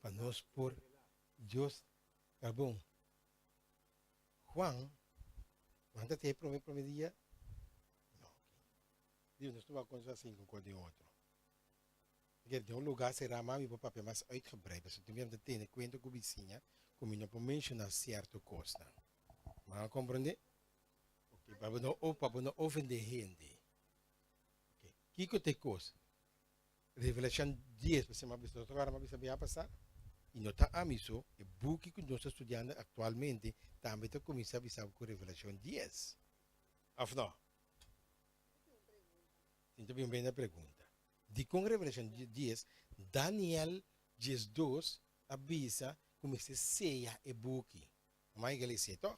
Pa nos por Dios ta bon. Juan, Juan ta te prome prome dia? No. Dios nos no va a konsa sin ku den otro. Den un lugá será mami por papia mas uitgebreid, pasobra tin mi ta tene kuenta ku bisiña ku mi no por menshoná sierto kosnan. Bo a komprondé? Ok, pa bo no pa bo no ofendé hende. Ok, kiko ta e kos? Revelashon dies, pasobra mi a bisa, nos ora mi a bisa biaha pasá, i no ta ami so, e buki ku nos ta studiando aktualmente tambe ta kuminsá bisa bo ku Revelashon dies. Òf no? Tin ta bin bena pregunta. Dikon Revelashon dies, Daniel 12 a bisa ku mester seya e buki? Mama iglesia, tòg?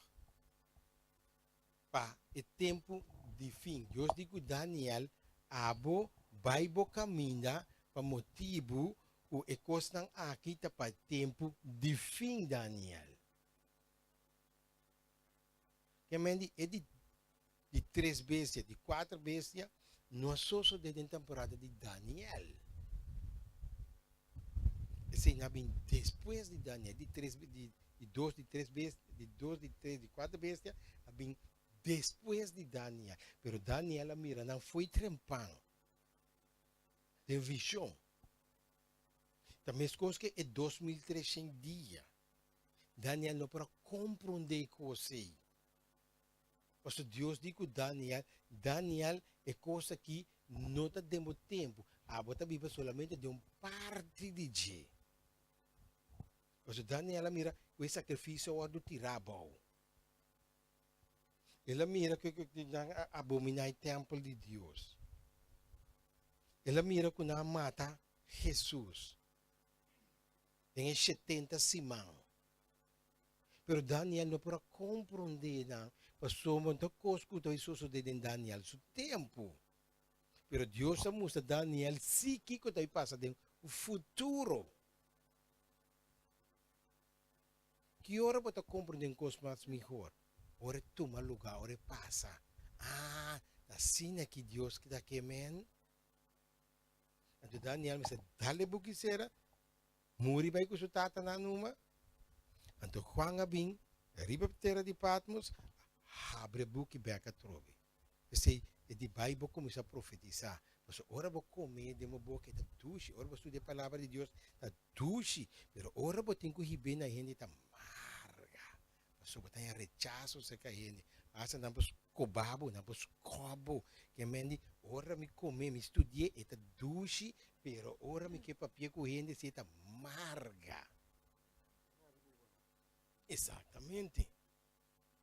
Pa e tempu di fin. Dios di ku Daniel, Abo bai bo kaminda pa motibu ku e kosnan aki ta pa e tempu di fin, Daniel. Ke men di e di di tres bestia, di kuater bestia, no a sosodé den temporada di Daniel. Esei na bin despues di Daniel, di tres, di, di dos, di tres bestia, di dos, di tres, di kuater bestia, a bin despues di Daniel. Pero Daniel a mira nan fo'i trempan, den vision. Ta meskos ke e 2300 dia. Daniel no por a komprondé e kos ei. Pasobra Dios di ku Daniel, Daniel, e kos aki no ta den bo tempu. Abo ta biba solamente den un parti di dje. Pasobra Daniel a mira ku e sakrifisio a wòrdu tirá abou. El a mira ku nan a abominá e tèmpel di Dios. El a mira ku nan a mata Hesus den e shetenta siman. Pero Daniel no por a komprondé nan, pasobra no ta kos ku ta sosodé den Daniel su tempu. Pero Dios a mustra Daniel sí kiko ta pasa den futuro. Ki ora bo ta komprondé un kos mas mihor? Ora e tuma lugá, ora e pasa. Ah, ta asina ki Dios ta ke men? Anto Daniel mester dal e buki sera, muri bai ku su tatanan numa. Anto Juan a bin riba tera di Patmos, a habri e buki bek atrobe. P'esei e di bai bo kuminsá profetisá. Pasobra ora bo kome den bo boka e ta dushi, ora bo studia e Palabra di Dios ta dushi, pero ora bo tin ku hib'é na hende ta marga. Pasobra bo ta haña rechaso serka hende. Asta nan por koba bo, nan por skòp bo. Ke men di, ora mi kome, mi studi'é, e ta dushi, pero ora mi ke papia ku hende si e ta marga. Exactamente.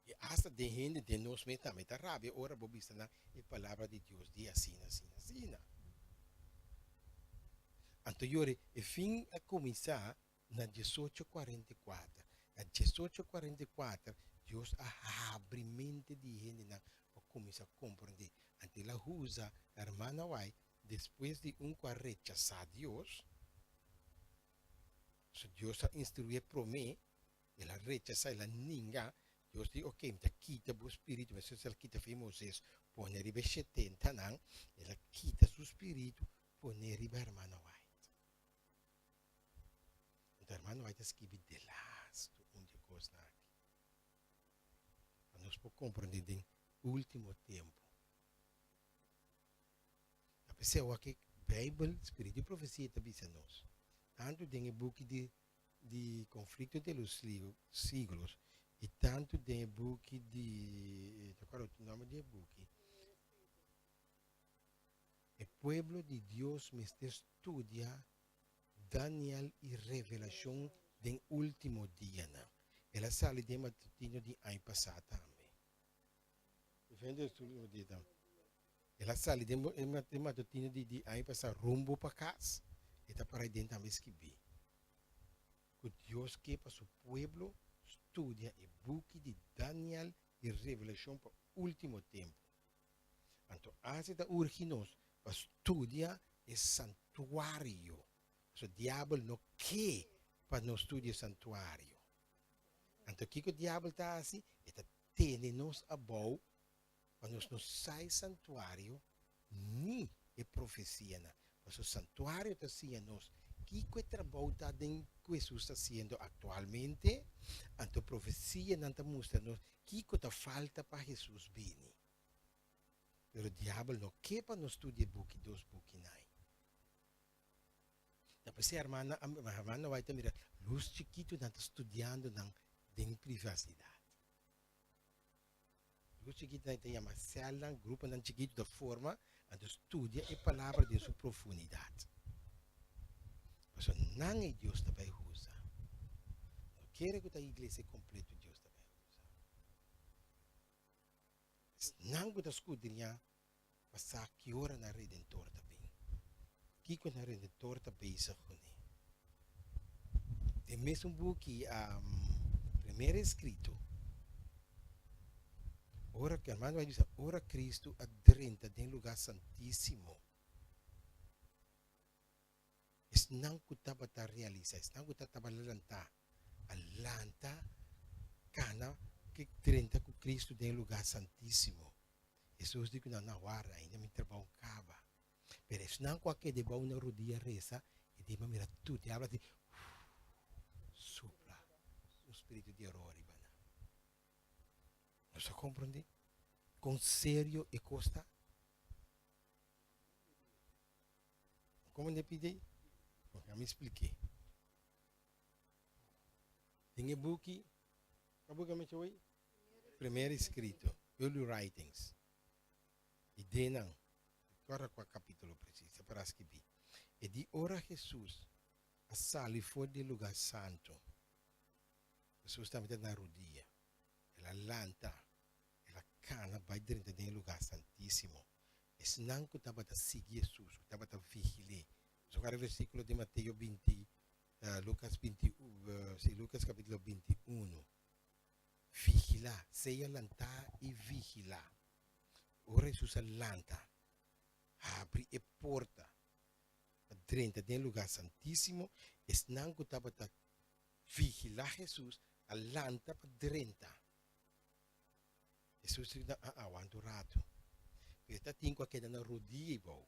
I asta den hende den nos mes tambe ta rabia ora bo bisa nan e palabra di Dios di asina, asina, asina. Anto yori, e fin a kuminsá na 1844. Na 1844 Dios a habri mente di hendenan pa kuminsá komprendé. Anto el a usa Hermana White despues di un ku a rechasá Dios. So Dios a instruié promé, el a rechasá, el a ninga. Dios di, ok, mi ta kita bo spiritu, meskos el a kita for di Moisés pone riba e shetentanan, el a kita su spiritu pone riba Hermana White. Anto Hermana White a skibi delastu un di e kosnan aki, pa nos por komprendé den último tempu. Ta p'esei awor ke Beibel, Spiritu di Profesia ta bisa nos, tantu den e buki di di Conflicto entre los Siglos i tantu den e buki di, ta kòrda otro nòmber di e buki, E pueblo di Dios mester studia Daniel i Revelashon den último dianan. El a sali den matutino di aña pasá tambe. Diferente último dia tambe. El a sali den e matutino di di aña pasá rumbo pa kas, e ta para den tambe skibí ku Dios ke pa su pueblo studia e buki di Daniel i Revelashon pa último tempu. Anto asi ta urgi nos pa studia e santuario, pasobra diabel no ke pa nos studia e santuario. Anto kiko diabel ta hasi? E ta tene nos abou pa nos no sa e santuario ni e profesianan. Pasobra santuario ta siña nos kiko e trabou ta den ku Hesus ta hasiendo aktualmente, anto profesianan ta mustra nos kiko ta falta pa Hesus bini. Pero diabel no ke pa nos studia e buki dos bukinan ei. Ta p'esei hermana, hermana White ta mira lus chikitunan ta studiando nan den privasidat. Lus chikitunan ta yama sèlnan, gruponan chikitu ta forma, anto studia e palabra den su profunidat. Pasobra nan ei Dios ta bai usa. No kere ku ta iglesia kompleto Dios ta bai usa. Esnan ku ta skudriñá pa sa ki ora nan Redentor ta bin. Kiko nan Redentor ta bezig kuné? Den mesun buki Primer Eskrito, ora ku hermano bai bisa ora Kristu a drenta den lugá santísimo, esnan ku tabata realisá, esnan ku tabata lantá, a lanta kana ke drenta ku Kristu den e lugá santísimo. Hesus di ku nan, Nan warda, ainda mi trabou kaba. Pero esnan ku a keda bou na rudia resa, e di mira tur diablo a di, Supla un spiritu di eror riba nan. Nos a komprondé kon serio e kos ta? Komo ne pidi? Ok, ami splik'é. Den e buki, kua buki ami txeu ei? Primer eskrito, Early Writings. I den nan, mi kòrda kua kapítulo presis, ta para skibí. E di ora Hesus a sali for di e lugá santu, Hesus tambe ta na rudia, el a lanta, el a kana bai drenta den e lugá santísimo. Esnan ku tabata sigui Hesus, ku tabata vigil'é. Nos a wak e versíkulo di Mateo binti, Lukas binti, sí, Lukas kapítulo 21. Vigilá, sea lantá i vigilá. Ora Hesus a lanta, habri e porta pa drenta den e lugá santísimo, esnan ku tabata vigilá Hesus a lanta pa drenta. Hesus di nan, Aa, wanta un ratu. Pero e ta tin ku a keda na rodia ei bou.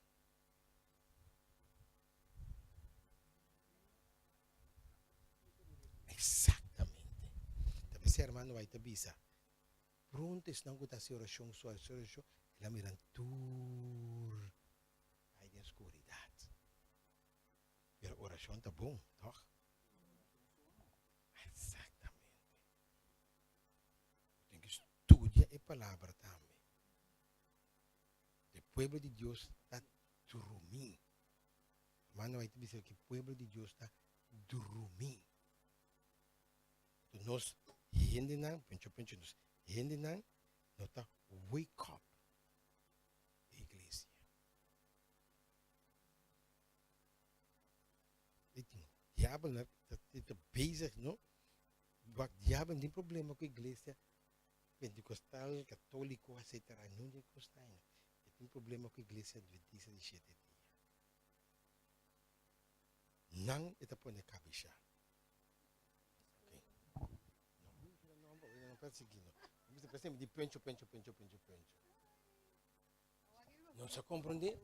Eksaktamente. Ta p'esei hermano White ta bisa, Pronto esnan ku ta hasi orashon su hasi orashon, el a mira tur kai den skuridat. Pero orashon ta bon, tòg? Eksaktamente. Bo tin ku studia e palabra tambe. E pueblo di Dios ta drumí. Hermano White ta bisa ku e pueblo di Dios ta drumí. Enton nos hendenan, pencho pencho nos hendenan no ta wake up e iglesia. Diabel ta bezig, no? Wak diabel tin problema ku iglesia pentikostal, katoliko, etcetera. No tin kos ta aina. E tin problema ku iglesia adventista di shete dia. Nan e ta pone kabesha. Okay. No, no, no persegui no. Mi ta di pencho, pencho, pencho, pencho, pencho. No sa comprende?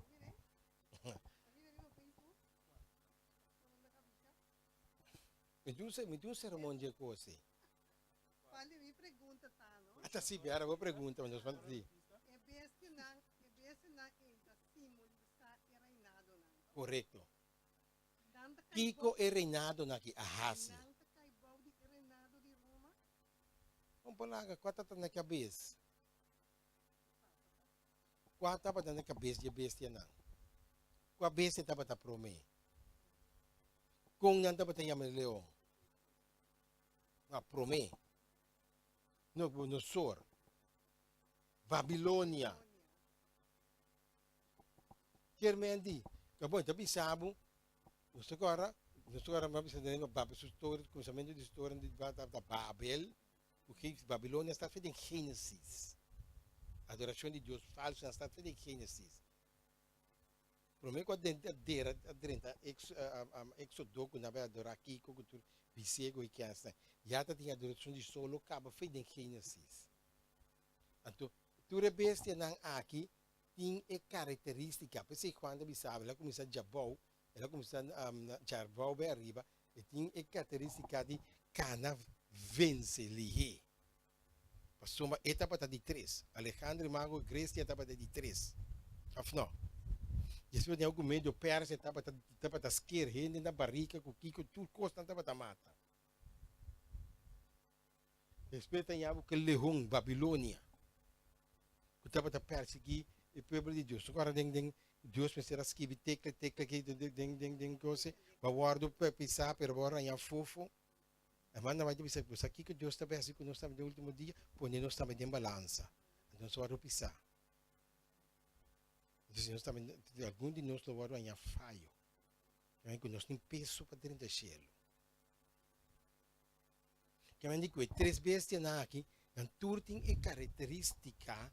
Mi tin un, mi tin un sermon dje kos ei. Cual di mi pregunta ta, no? Ata si, biara bo pregunta, nos van di. E bestianan, e bestianan ei ta simbolisa e reinadonan. Korekto. Nan ta kai Kiko bou, e reinadonan aki a hasi? nan ta kai bou di e reinado di Roma? Kon por laga kua tabata na kabes? Kua tabata na kabes di e bestianan? Kua bestia tabata promé? Kon nan tabata yama e leon? Na promé. Nabucodonosor. Babilonia. Kier men di, ka bon, ta bisa bo, nos ta kòrda, nos ta kòrda mi a bisa den Babel su storia, kuminsamentu di storia di tabata Babel, ku Babilonia sta den Génesis. Adorashon di dios falsu nan sta den Génesis. Promé ku a dera a drenta Éxodo ku nan bai adorá kiko ku tur bisego i kènsnan, ya ta tin adorashon di solo kaba fe den Génesis. Anto tur e bestianan aki tin e karakterístika, p'esei Juan ta bisa el a kuminsá djabou, el a kuminsá djabou bai ariba, e tin e karakterístika di kana vense lihé. Pasobra e tabata di tres. Alejandro i Mago Grecia tabata di tres. Of no? Despues den algun medio Persia tabata tabata sker hende na barika ku kiko tur kos nan tabata mata. Despues ta yabu ku leon Babilonia ku tabata persiguí e pueblo di Dios. Ora den den Dios mester a skibi tekla tekla ki den den den kos ba wòrdu pisá pero bo a raña fofo. E manda bai ta bisa bo sa kiko Dios ta bai hasi ku nos tambe den ultimo dia? Pone nos tambe den balansa. Anto nos wòrdu pisá. Entonces nos tambe algun di nos lo wòrdu haña fayo. Ku nos tin peso pa drenta shelu. Kiamen di ku e tres bestianan aki, nan tur tin e karakterístika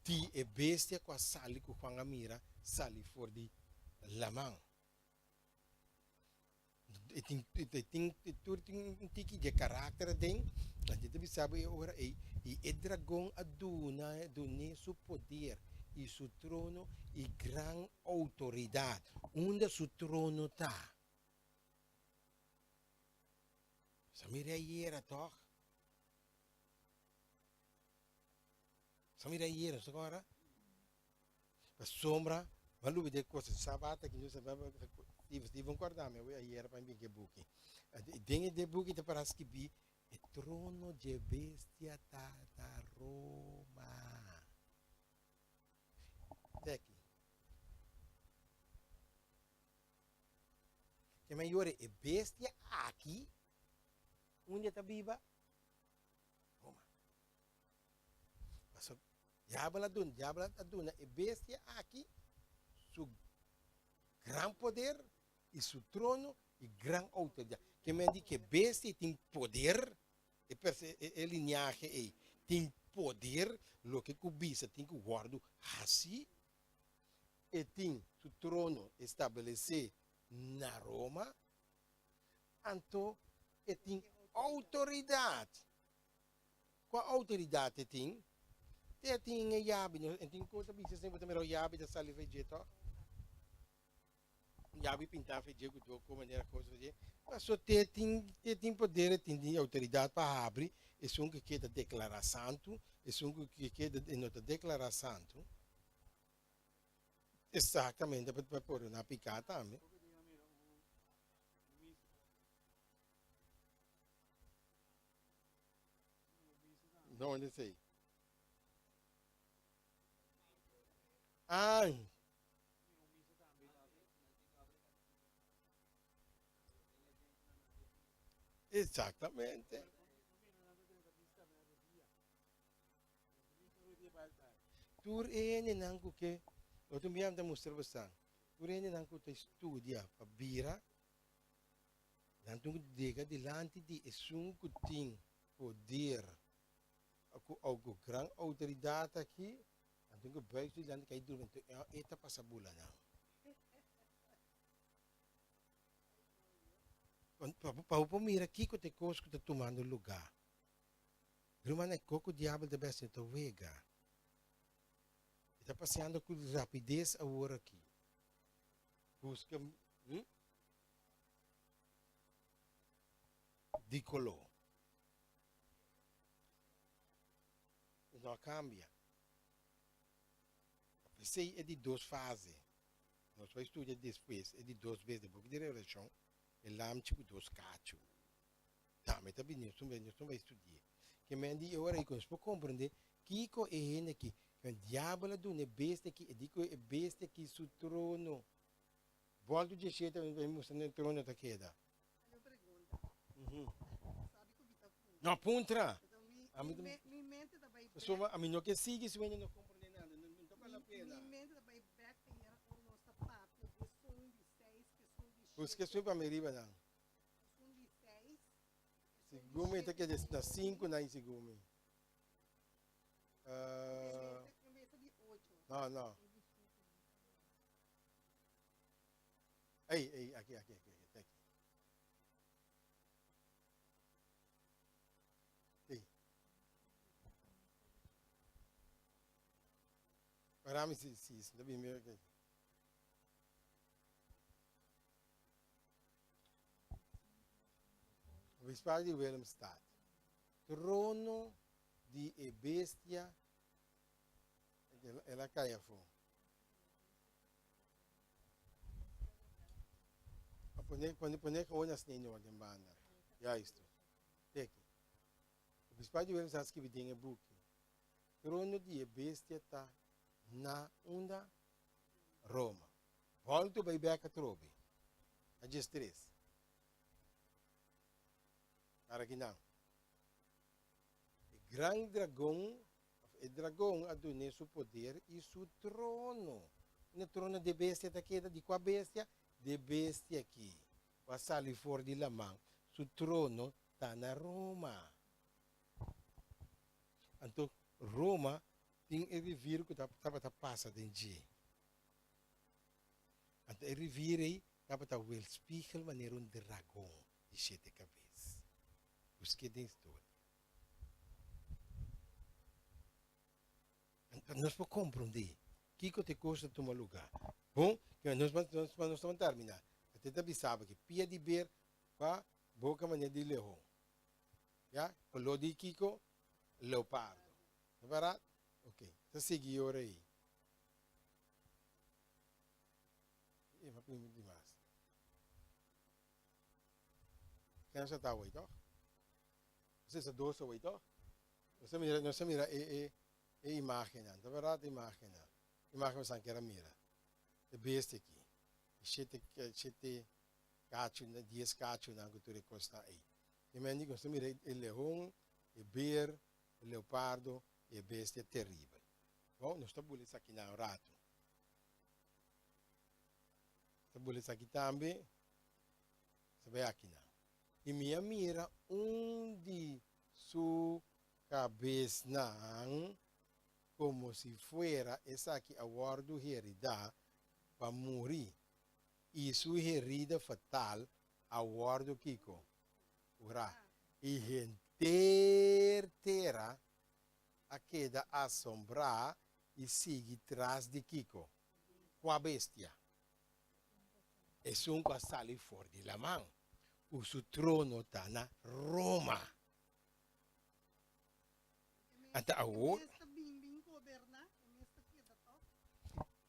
di e bestia ku a sali ku Juan a mira sali for di laman. E tin, e tin, e tur tin un tiki di e karakter aden, anto e ta bisa bo e ora ei, i e dragon a duna, dun'é su poder i su trono i gran outoridat. Unda su trono ta? Sa mira ayera tòg? Sa mira ayera, sa kora? Pasobra, bo a lubida e kos, sabat aki, nos Steven kòrda mi awe ayera pa mi bin ku e buki. Den e buki ta para skibí, e trono dje bestia ta na Roma. Te aki. Ke men yora e bestia aki unda e ta biba? Roma. Paso diabel a duna, diabel a duna e bestia aki su gran poder i su trono i gran outoridat. Ke men di ke bestia tin poder, e perse e liniahe ei tin poder, loke ku bisa tin ku wòrdu hasi. E tin su trono establesé na Roma, anto e tin outoridat. Kua outoridat e tin? E tin e yabi. E tin kos ta bisa esei bo ta mira un yabi ta sali for dje tòg. Un yabi pintá for dje ku doko manera kos for dje. Paso te tin te tin poder e tin di outoridat pa habri esun ku ke ta deklará santu, esun ku ke e no ta deklará santu. Exactamente, pa pordoná piká tambe. Donde esei? Ah. Exactamente. Tur e hendenan ku ke, otro bia mi ta mustra bosan, tur e hendenan ku ta studia pa bira, nan tin ku dega dilanti di esun ku tin poder, ku ku gran outoridat aki, nan tin ku buig su dilanti kai durmi, anto e ta pasa bula nan. Pa bo por mira kiko ta e kos ku ta tumando lugá. Ruman e koko diabel ta besti ta wega. E ta paseando ku rapides awor aki. Buska hm? Di koló. E no a kambia. P'esei e di dos fase. Nos bai studia despues e di dos bes den buki di Revelashon, e lamchi ku dos kachu. Tambe ta bini, nos nos no bai studi'é. Ke men di e ora ei ku nos por komprendé kiko e hende aki, ke diabel a duna e bestia aki, e di ku e bestia aki su trono. Bòltu djeshete mi bai mustra na e trono ta keda. Una pregunta. Sabi ku mi ta puntra. No puntra. Pasobra mi, mi mente ta bai bèk. Pasobra ami no ke sigui si wende no komprendé nada, no ta bal la pena. Mi mente ta bai bèk ayera ora nos ta papia di esun di seis ku esun di shete. Buska esun pa mi riba nan. Segun mi ta keda na sinku na segun mi. No, no. Ey, ey, aki, aki, aki, aki, aki. Ey. Para mi si, si, si, mi, mi, Obispado di Willemstad. Trono di e bestia, el a kai afó. Pone, pone, pone gewoon asina in orden banda. Juist. Teki. Obispado di Willemstad a skibi den e buki, Trono di e bestia ta na unda? Roma. Volto bai bek atrobe. Na 13. Para kinan. E gran dragon, of e dragon a dun'é su poder i su trono. Unda trono di e bestia ta keda? Di kua bestia? Di e bestia aki ku a sali for di laman. Su trono ta na Roma. Anto Roma tin e rivier ku tabata pasa den dje. Anto e rivier ei tabata weerspiegel manera un dragon di shete kabes. Busk'é den historia. Anto nos por komprondé kiko ta e kos ta tuma lugá. Bon, nos nos nos ta terminá. Te ta bisaba ki pia di ber pa boka manera di leon. Ya, koló di kiko? Leopardo. Ta barat? Ok, ta sigui ora ei. E ma primi di mas. Ken sa ta away toch? Nos sa dos away toch? Nos a mira, nos a mira e e e imagennan. Ta barat imagennan. Imagen nos a kera mira. E bestia aki. E shete shete kachu, dies kachunan ku tur e kosnan ei. E men di nos ta mira e leon, e beer, e leopardo i e bestia teribel. Bon, nos ta bula esaki na un ratu. Ta bula esaki tambe. Nos ta bai akinan. I mi a mira un di su kabesnan komo si fuera esaki a wòrdu heridá pa muri, i su herida fatal a wòrdu kiko? Kurá. I henter tera a keda asombrá i sigui tras di kiko? Kua bestia? Esun ku a sali for di laman, ku su trono ta na Roma. Anta awor.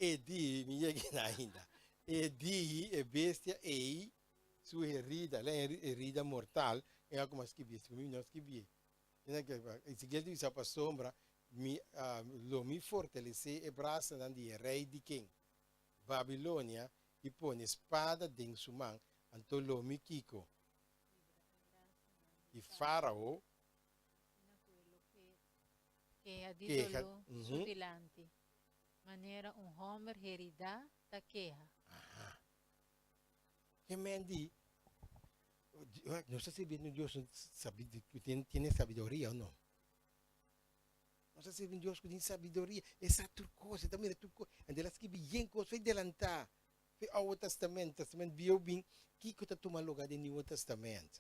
E di, mi yega na ainda. E di, e bestia ei, su herida, la herida mortal, e a kuma skibi, si mi no skibi. Ezekiel ta bisa pasobra mi lo mi fortalesé e brasanan di e rei di ken? Babilonia, i pone spada den su man, anto lo mi kiko? Di Fárao. Keha di doló su dilanti, manera un hòmber heridá ta keha. Aha. Ke men di, nos ta sirbi un Dios ku tiene sabiduria o no? Nos ta sirbi un Dios ku tin sabiduria, e sa tur kos, e ta mira tur kos. Anto el a skibi yen kos for delantá, for Oude Testament, Testament Bieu bin, kiko ta tuma lugá den Nieuwe Testament?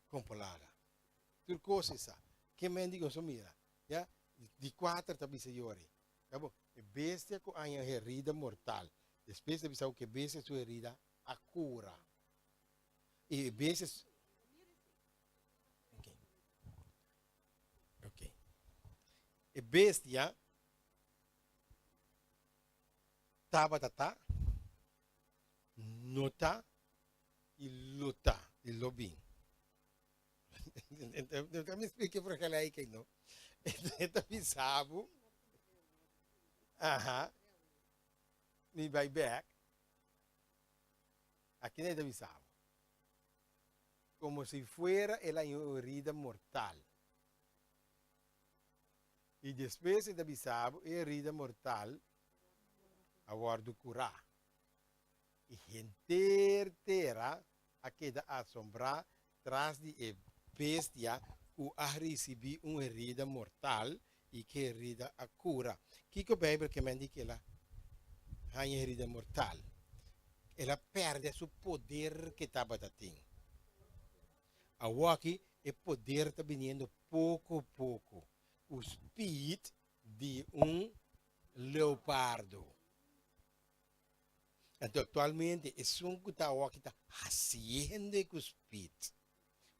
Kon por laga? Tur kos e sa. Ke men di nos a mira, ya, di kuater ta bisa yori. Ya bo, e bestia ku haña herida mortal. Despues ta bisa ku e bestia su herida a kura. I e bestia su. Ok. Ok. E bestia tabata ta, no ta i lo ta, i lo bin. Nunca mi explique vergelijking, no. E ta bisa bo, aha, mi bai bek, aki na e ta bisa bo, como si fuera el a un herida mortal. I despues e ta bisa bo, e herida mortal a wordo curá. I henter tera a keda asombrá tras di e bestia ku a risibí un herida mortal i ku e herida a kura. Kiko Beibel ke men di ku el a haña herida mortal? El a pèrdè su poder ku e tabata tin. Awoki e poder ta biniendo poko poko ku speed di un leopardo. Anto aktualmente esun ku ta awor aki ta hasiendo e ku speed,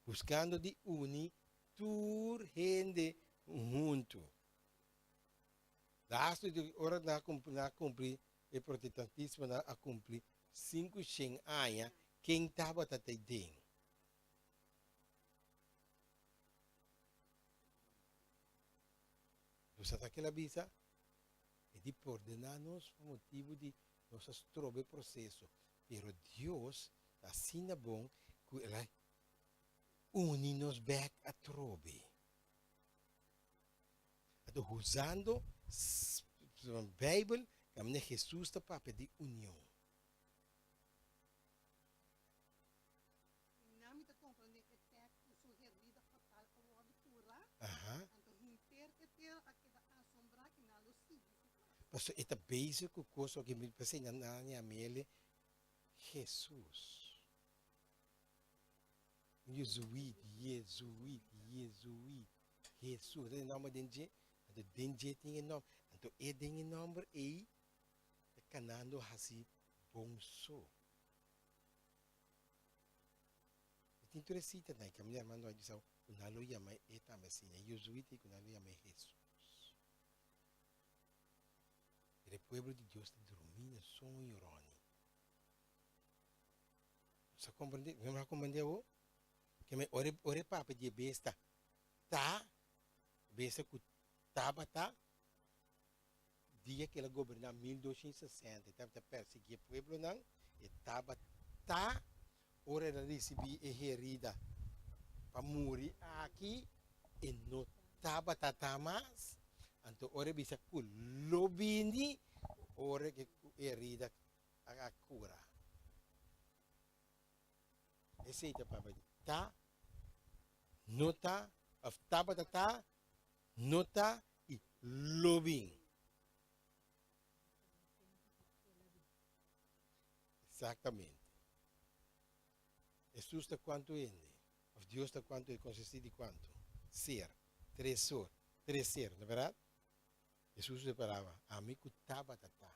buskando di uni tur hende huntu. Lastu di ora nan a kumpli e protestantismo nan a kumpli 500 aña, ken tabata ta den? Nos a ta kila bisa, e di pordoná nos pa motibu di nos a stroba e proseso, pero Dios ta asina bon ku el a uni nos bèk atrobe. Anto usando Beibel kaminda Hesus ta papia di union. I nan mi ta komprendé e tèk ku su herida fatal a wòrdu kurá, anto henter e tera a keda asombrá i nan lo sigui su pas. Pasobra e ta bezig ku kos oke mi p'esei nan a yam'el Hesus. Jezuit, Jezuit, Jezuit, Hesus, ta e nòmber den dje, anto den dje tin e nòmber, anto e den e nòmber ei ta kanando hasi bon so. Mi tin tur e sita nan, kaminda Armando a bisa ku nan lo yama e tambe asina, e Jezuit ei ku nan lo yama e Hesus. Pero e pueblo di Dios ta drumí na soño, Ronnie. Nos a comprende, nos a comprende awo? Ke me ora ora e papia di e besta ta, besta ku tabata dia ku el a goberná 1260, e tabata persiguí e pueblonan, e tabata ora el a risibí e herida pa muri aki, e no tabata ta mas, anto ora e bisa ku lo bini, ora ku e herida a kura. Esei ta papia di ta, no ta, of tabata ta, no ta i lo bin. Exactamente. Hesus ta kuantu hende? Of Dios ta kuantu hende? Konsistí di kuantu? Ser. Tres sor. Tres ser, no bèrdat? Hesus usa e palabra, Ami ku tabata ta.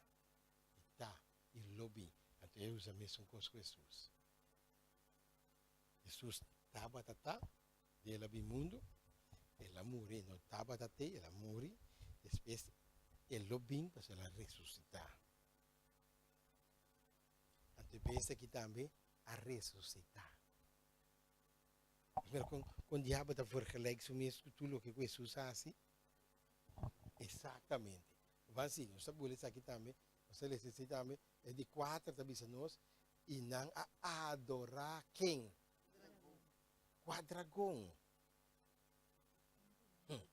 I ta, i lo bin. Anto e usa mesun kos ku Hesus. Hesus tabata ta, di el a bin mundu, el a muri, e no tabata te, el a muri, despues e lo bin pasobra el a resusitá. Anto e bestia aki tambe a resusitá. Mira kon kon diabel ta vergelijk su mes ku tur loke ku Hesus a hasi. Exactamente. Ban sigui, nos ta bula esaki tambe, nos ta lesa esei tambe, e di kuater ta bisa nos, i nan a adorá ken? Kua dragon? Hm.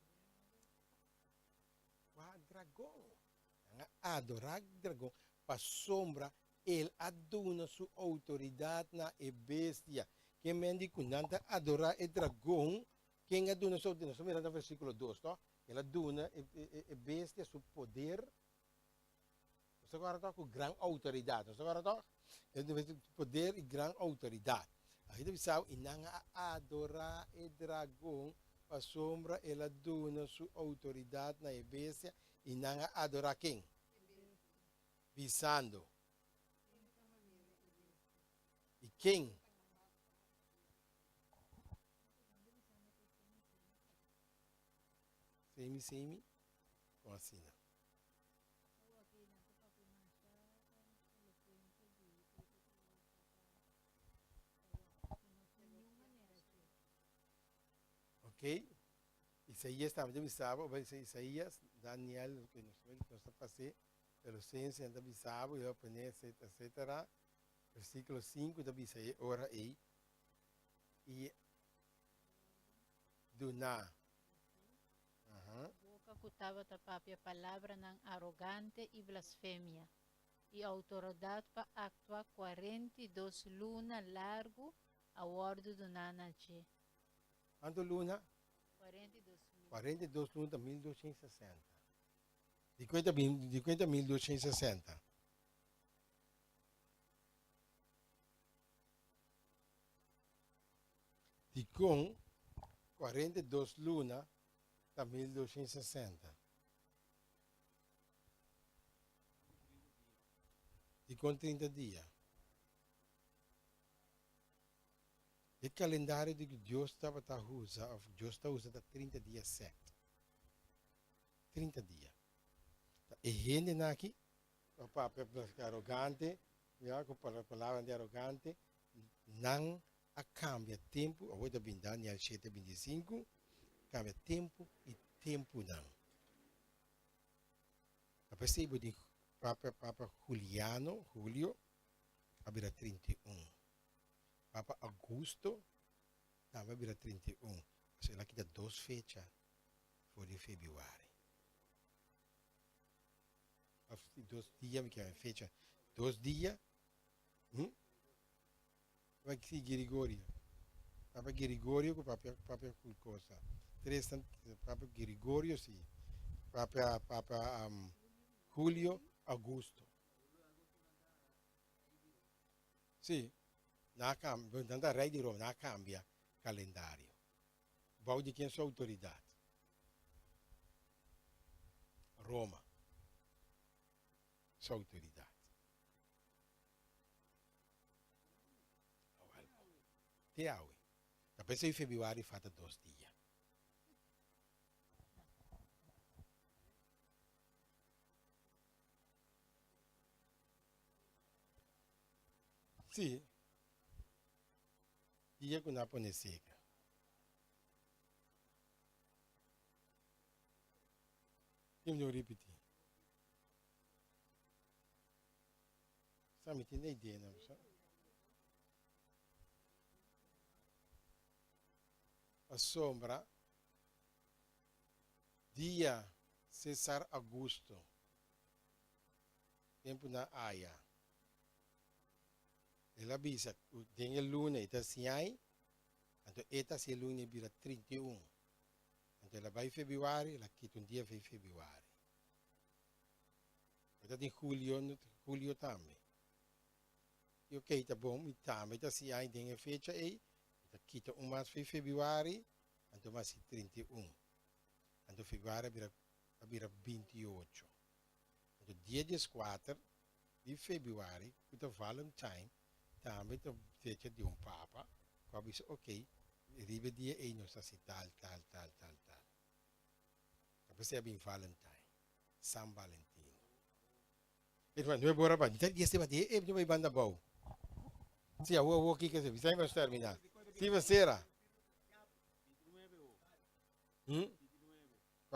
Kua dragon? Nan a adorá dragon pasobra el a duna su outoridat na e bestia. Ken men di ku nan ta adorá e dragon? Ken a duna su outoridat? Nos ta mira na versíkulo dos, no? El a duna e bestia su poder. Nos ta kòrda tòg ku gran outoridat. Nos ta kòrda tòg? El a duna su poder i gran outoridat. Aki ta bisa, I nan a adorá e dragon pasobra el a duna su outoridat na e bestia, i nan a adorá ken? Bisando. I ken? Semi semi kon asina. Ok, Isaías tambe ta bisa bo, bai Isaías, Daniel, ke nos nos ta pas'é, Colosenses ta bisa bo, i lo pone etcetera etcetera. Versíkulo sinku ta bisa e ora ei, i Duna. Aha. Boka ku tabata papia palabranan arogante i blasfemia, i outoridat pa aktua 42 luna largu a wòrdu duná na dje. Kuantu luna? 42 luna. 42 luna ta 1260. Di kue ta bin, di kue ta 1260? Dikon 42 luna ta 1260? Dikon 30 dia? E kalendario di ku Dios tabata usa òf Dios ta usa ta 30 dia sèt. 30 dia. Ta e hendenan aki ta papia arogante. Ya ku palabranan di arogante, nan a kambia tempu, awor ta bin Daniel shete 25, kambia tempu i tempunan. Ta p'esei bo di Papa Papa Juliano, Julio, a bira 31. Papa Augusto tambe a bira 31. Pasobra el a kita dos fecha for di febrüari. Of dos dia, mi kier fecha. Dos dia. Hm? Bai si Gregorio. Papa Gregorio ku papia papia ku cosa. Tres Papa Gregorio si. Papia Papa um, Julio Augusto. Si. Na cambia, nan ta rey di Roma, na cambia calendario. Bou di ken su autoridad? Roma su autoridad. Te awe. Ta p'esei febrüari falta dos dia. Sí. Dia ku nan pone seka. Kim no ripití? Sa mi tin idea no sa. Pasobra dia Cesar Augusto tempu nan aya el a bisa ku den e luna e ta siñai anto e ta hasi e luna e bira 31 anto el a bai febrüari el a kita un dia fei febrüari. E ta den julio, julio tambe. I ok, ta bon, mi tambe ta hasi ai den e fecha ei, mi ta kita un mas fei febrüari, anto mi hasi 31. Anto febrüari a bira, a bira 28. Anto dia 14 di febrüari, ku ta Valentine, tambe ta fecha di un papa, ku a bisa ok, riba e dia ei nos ta hasi tal, tal, tal, tal, tal. Ta p'esei a bin Valentine. San Valentino. E di nuebe ora ba, mitad di este bati, e e bai banda abou. Si, awo awo kiko se, bisa nos termina. Si, sera. Hmm?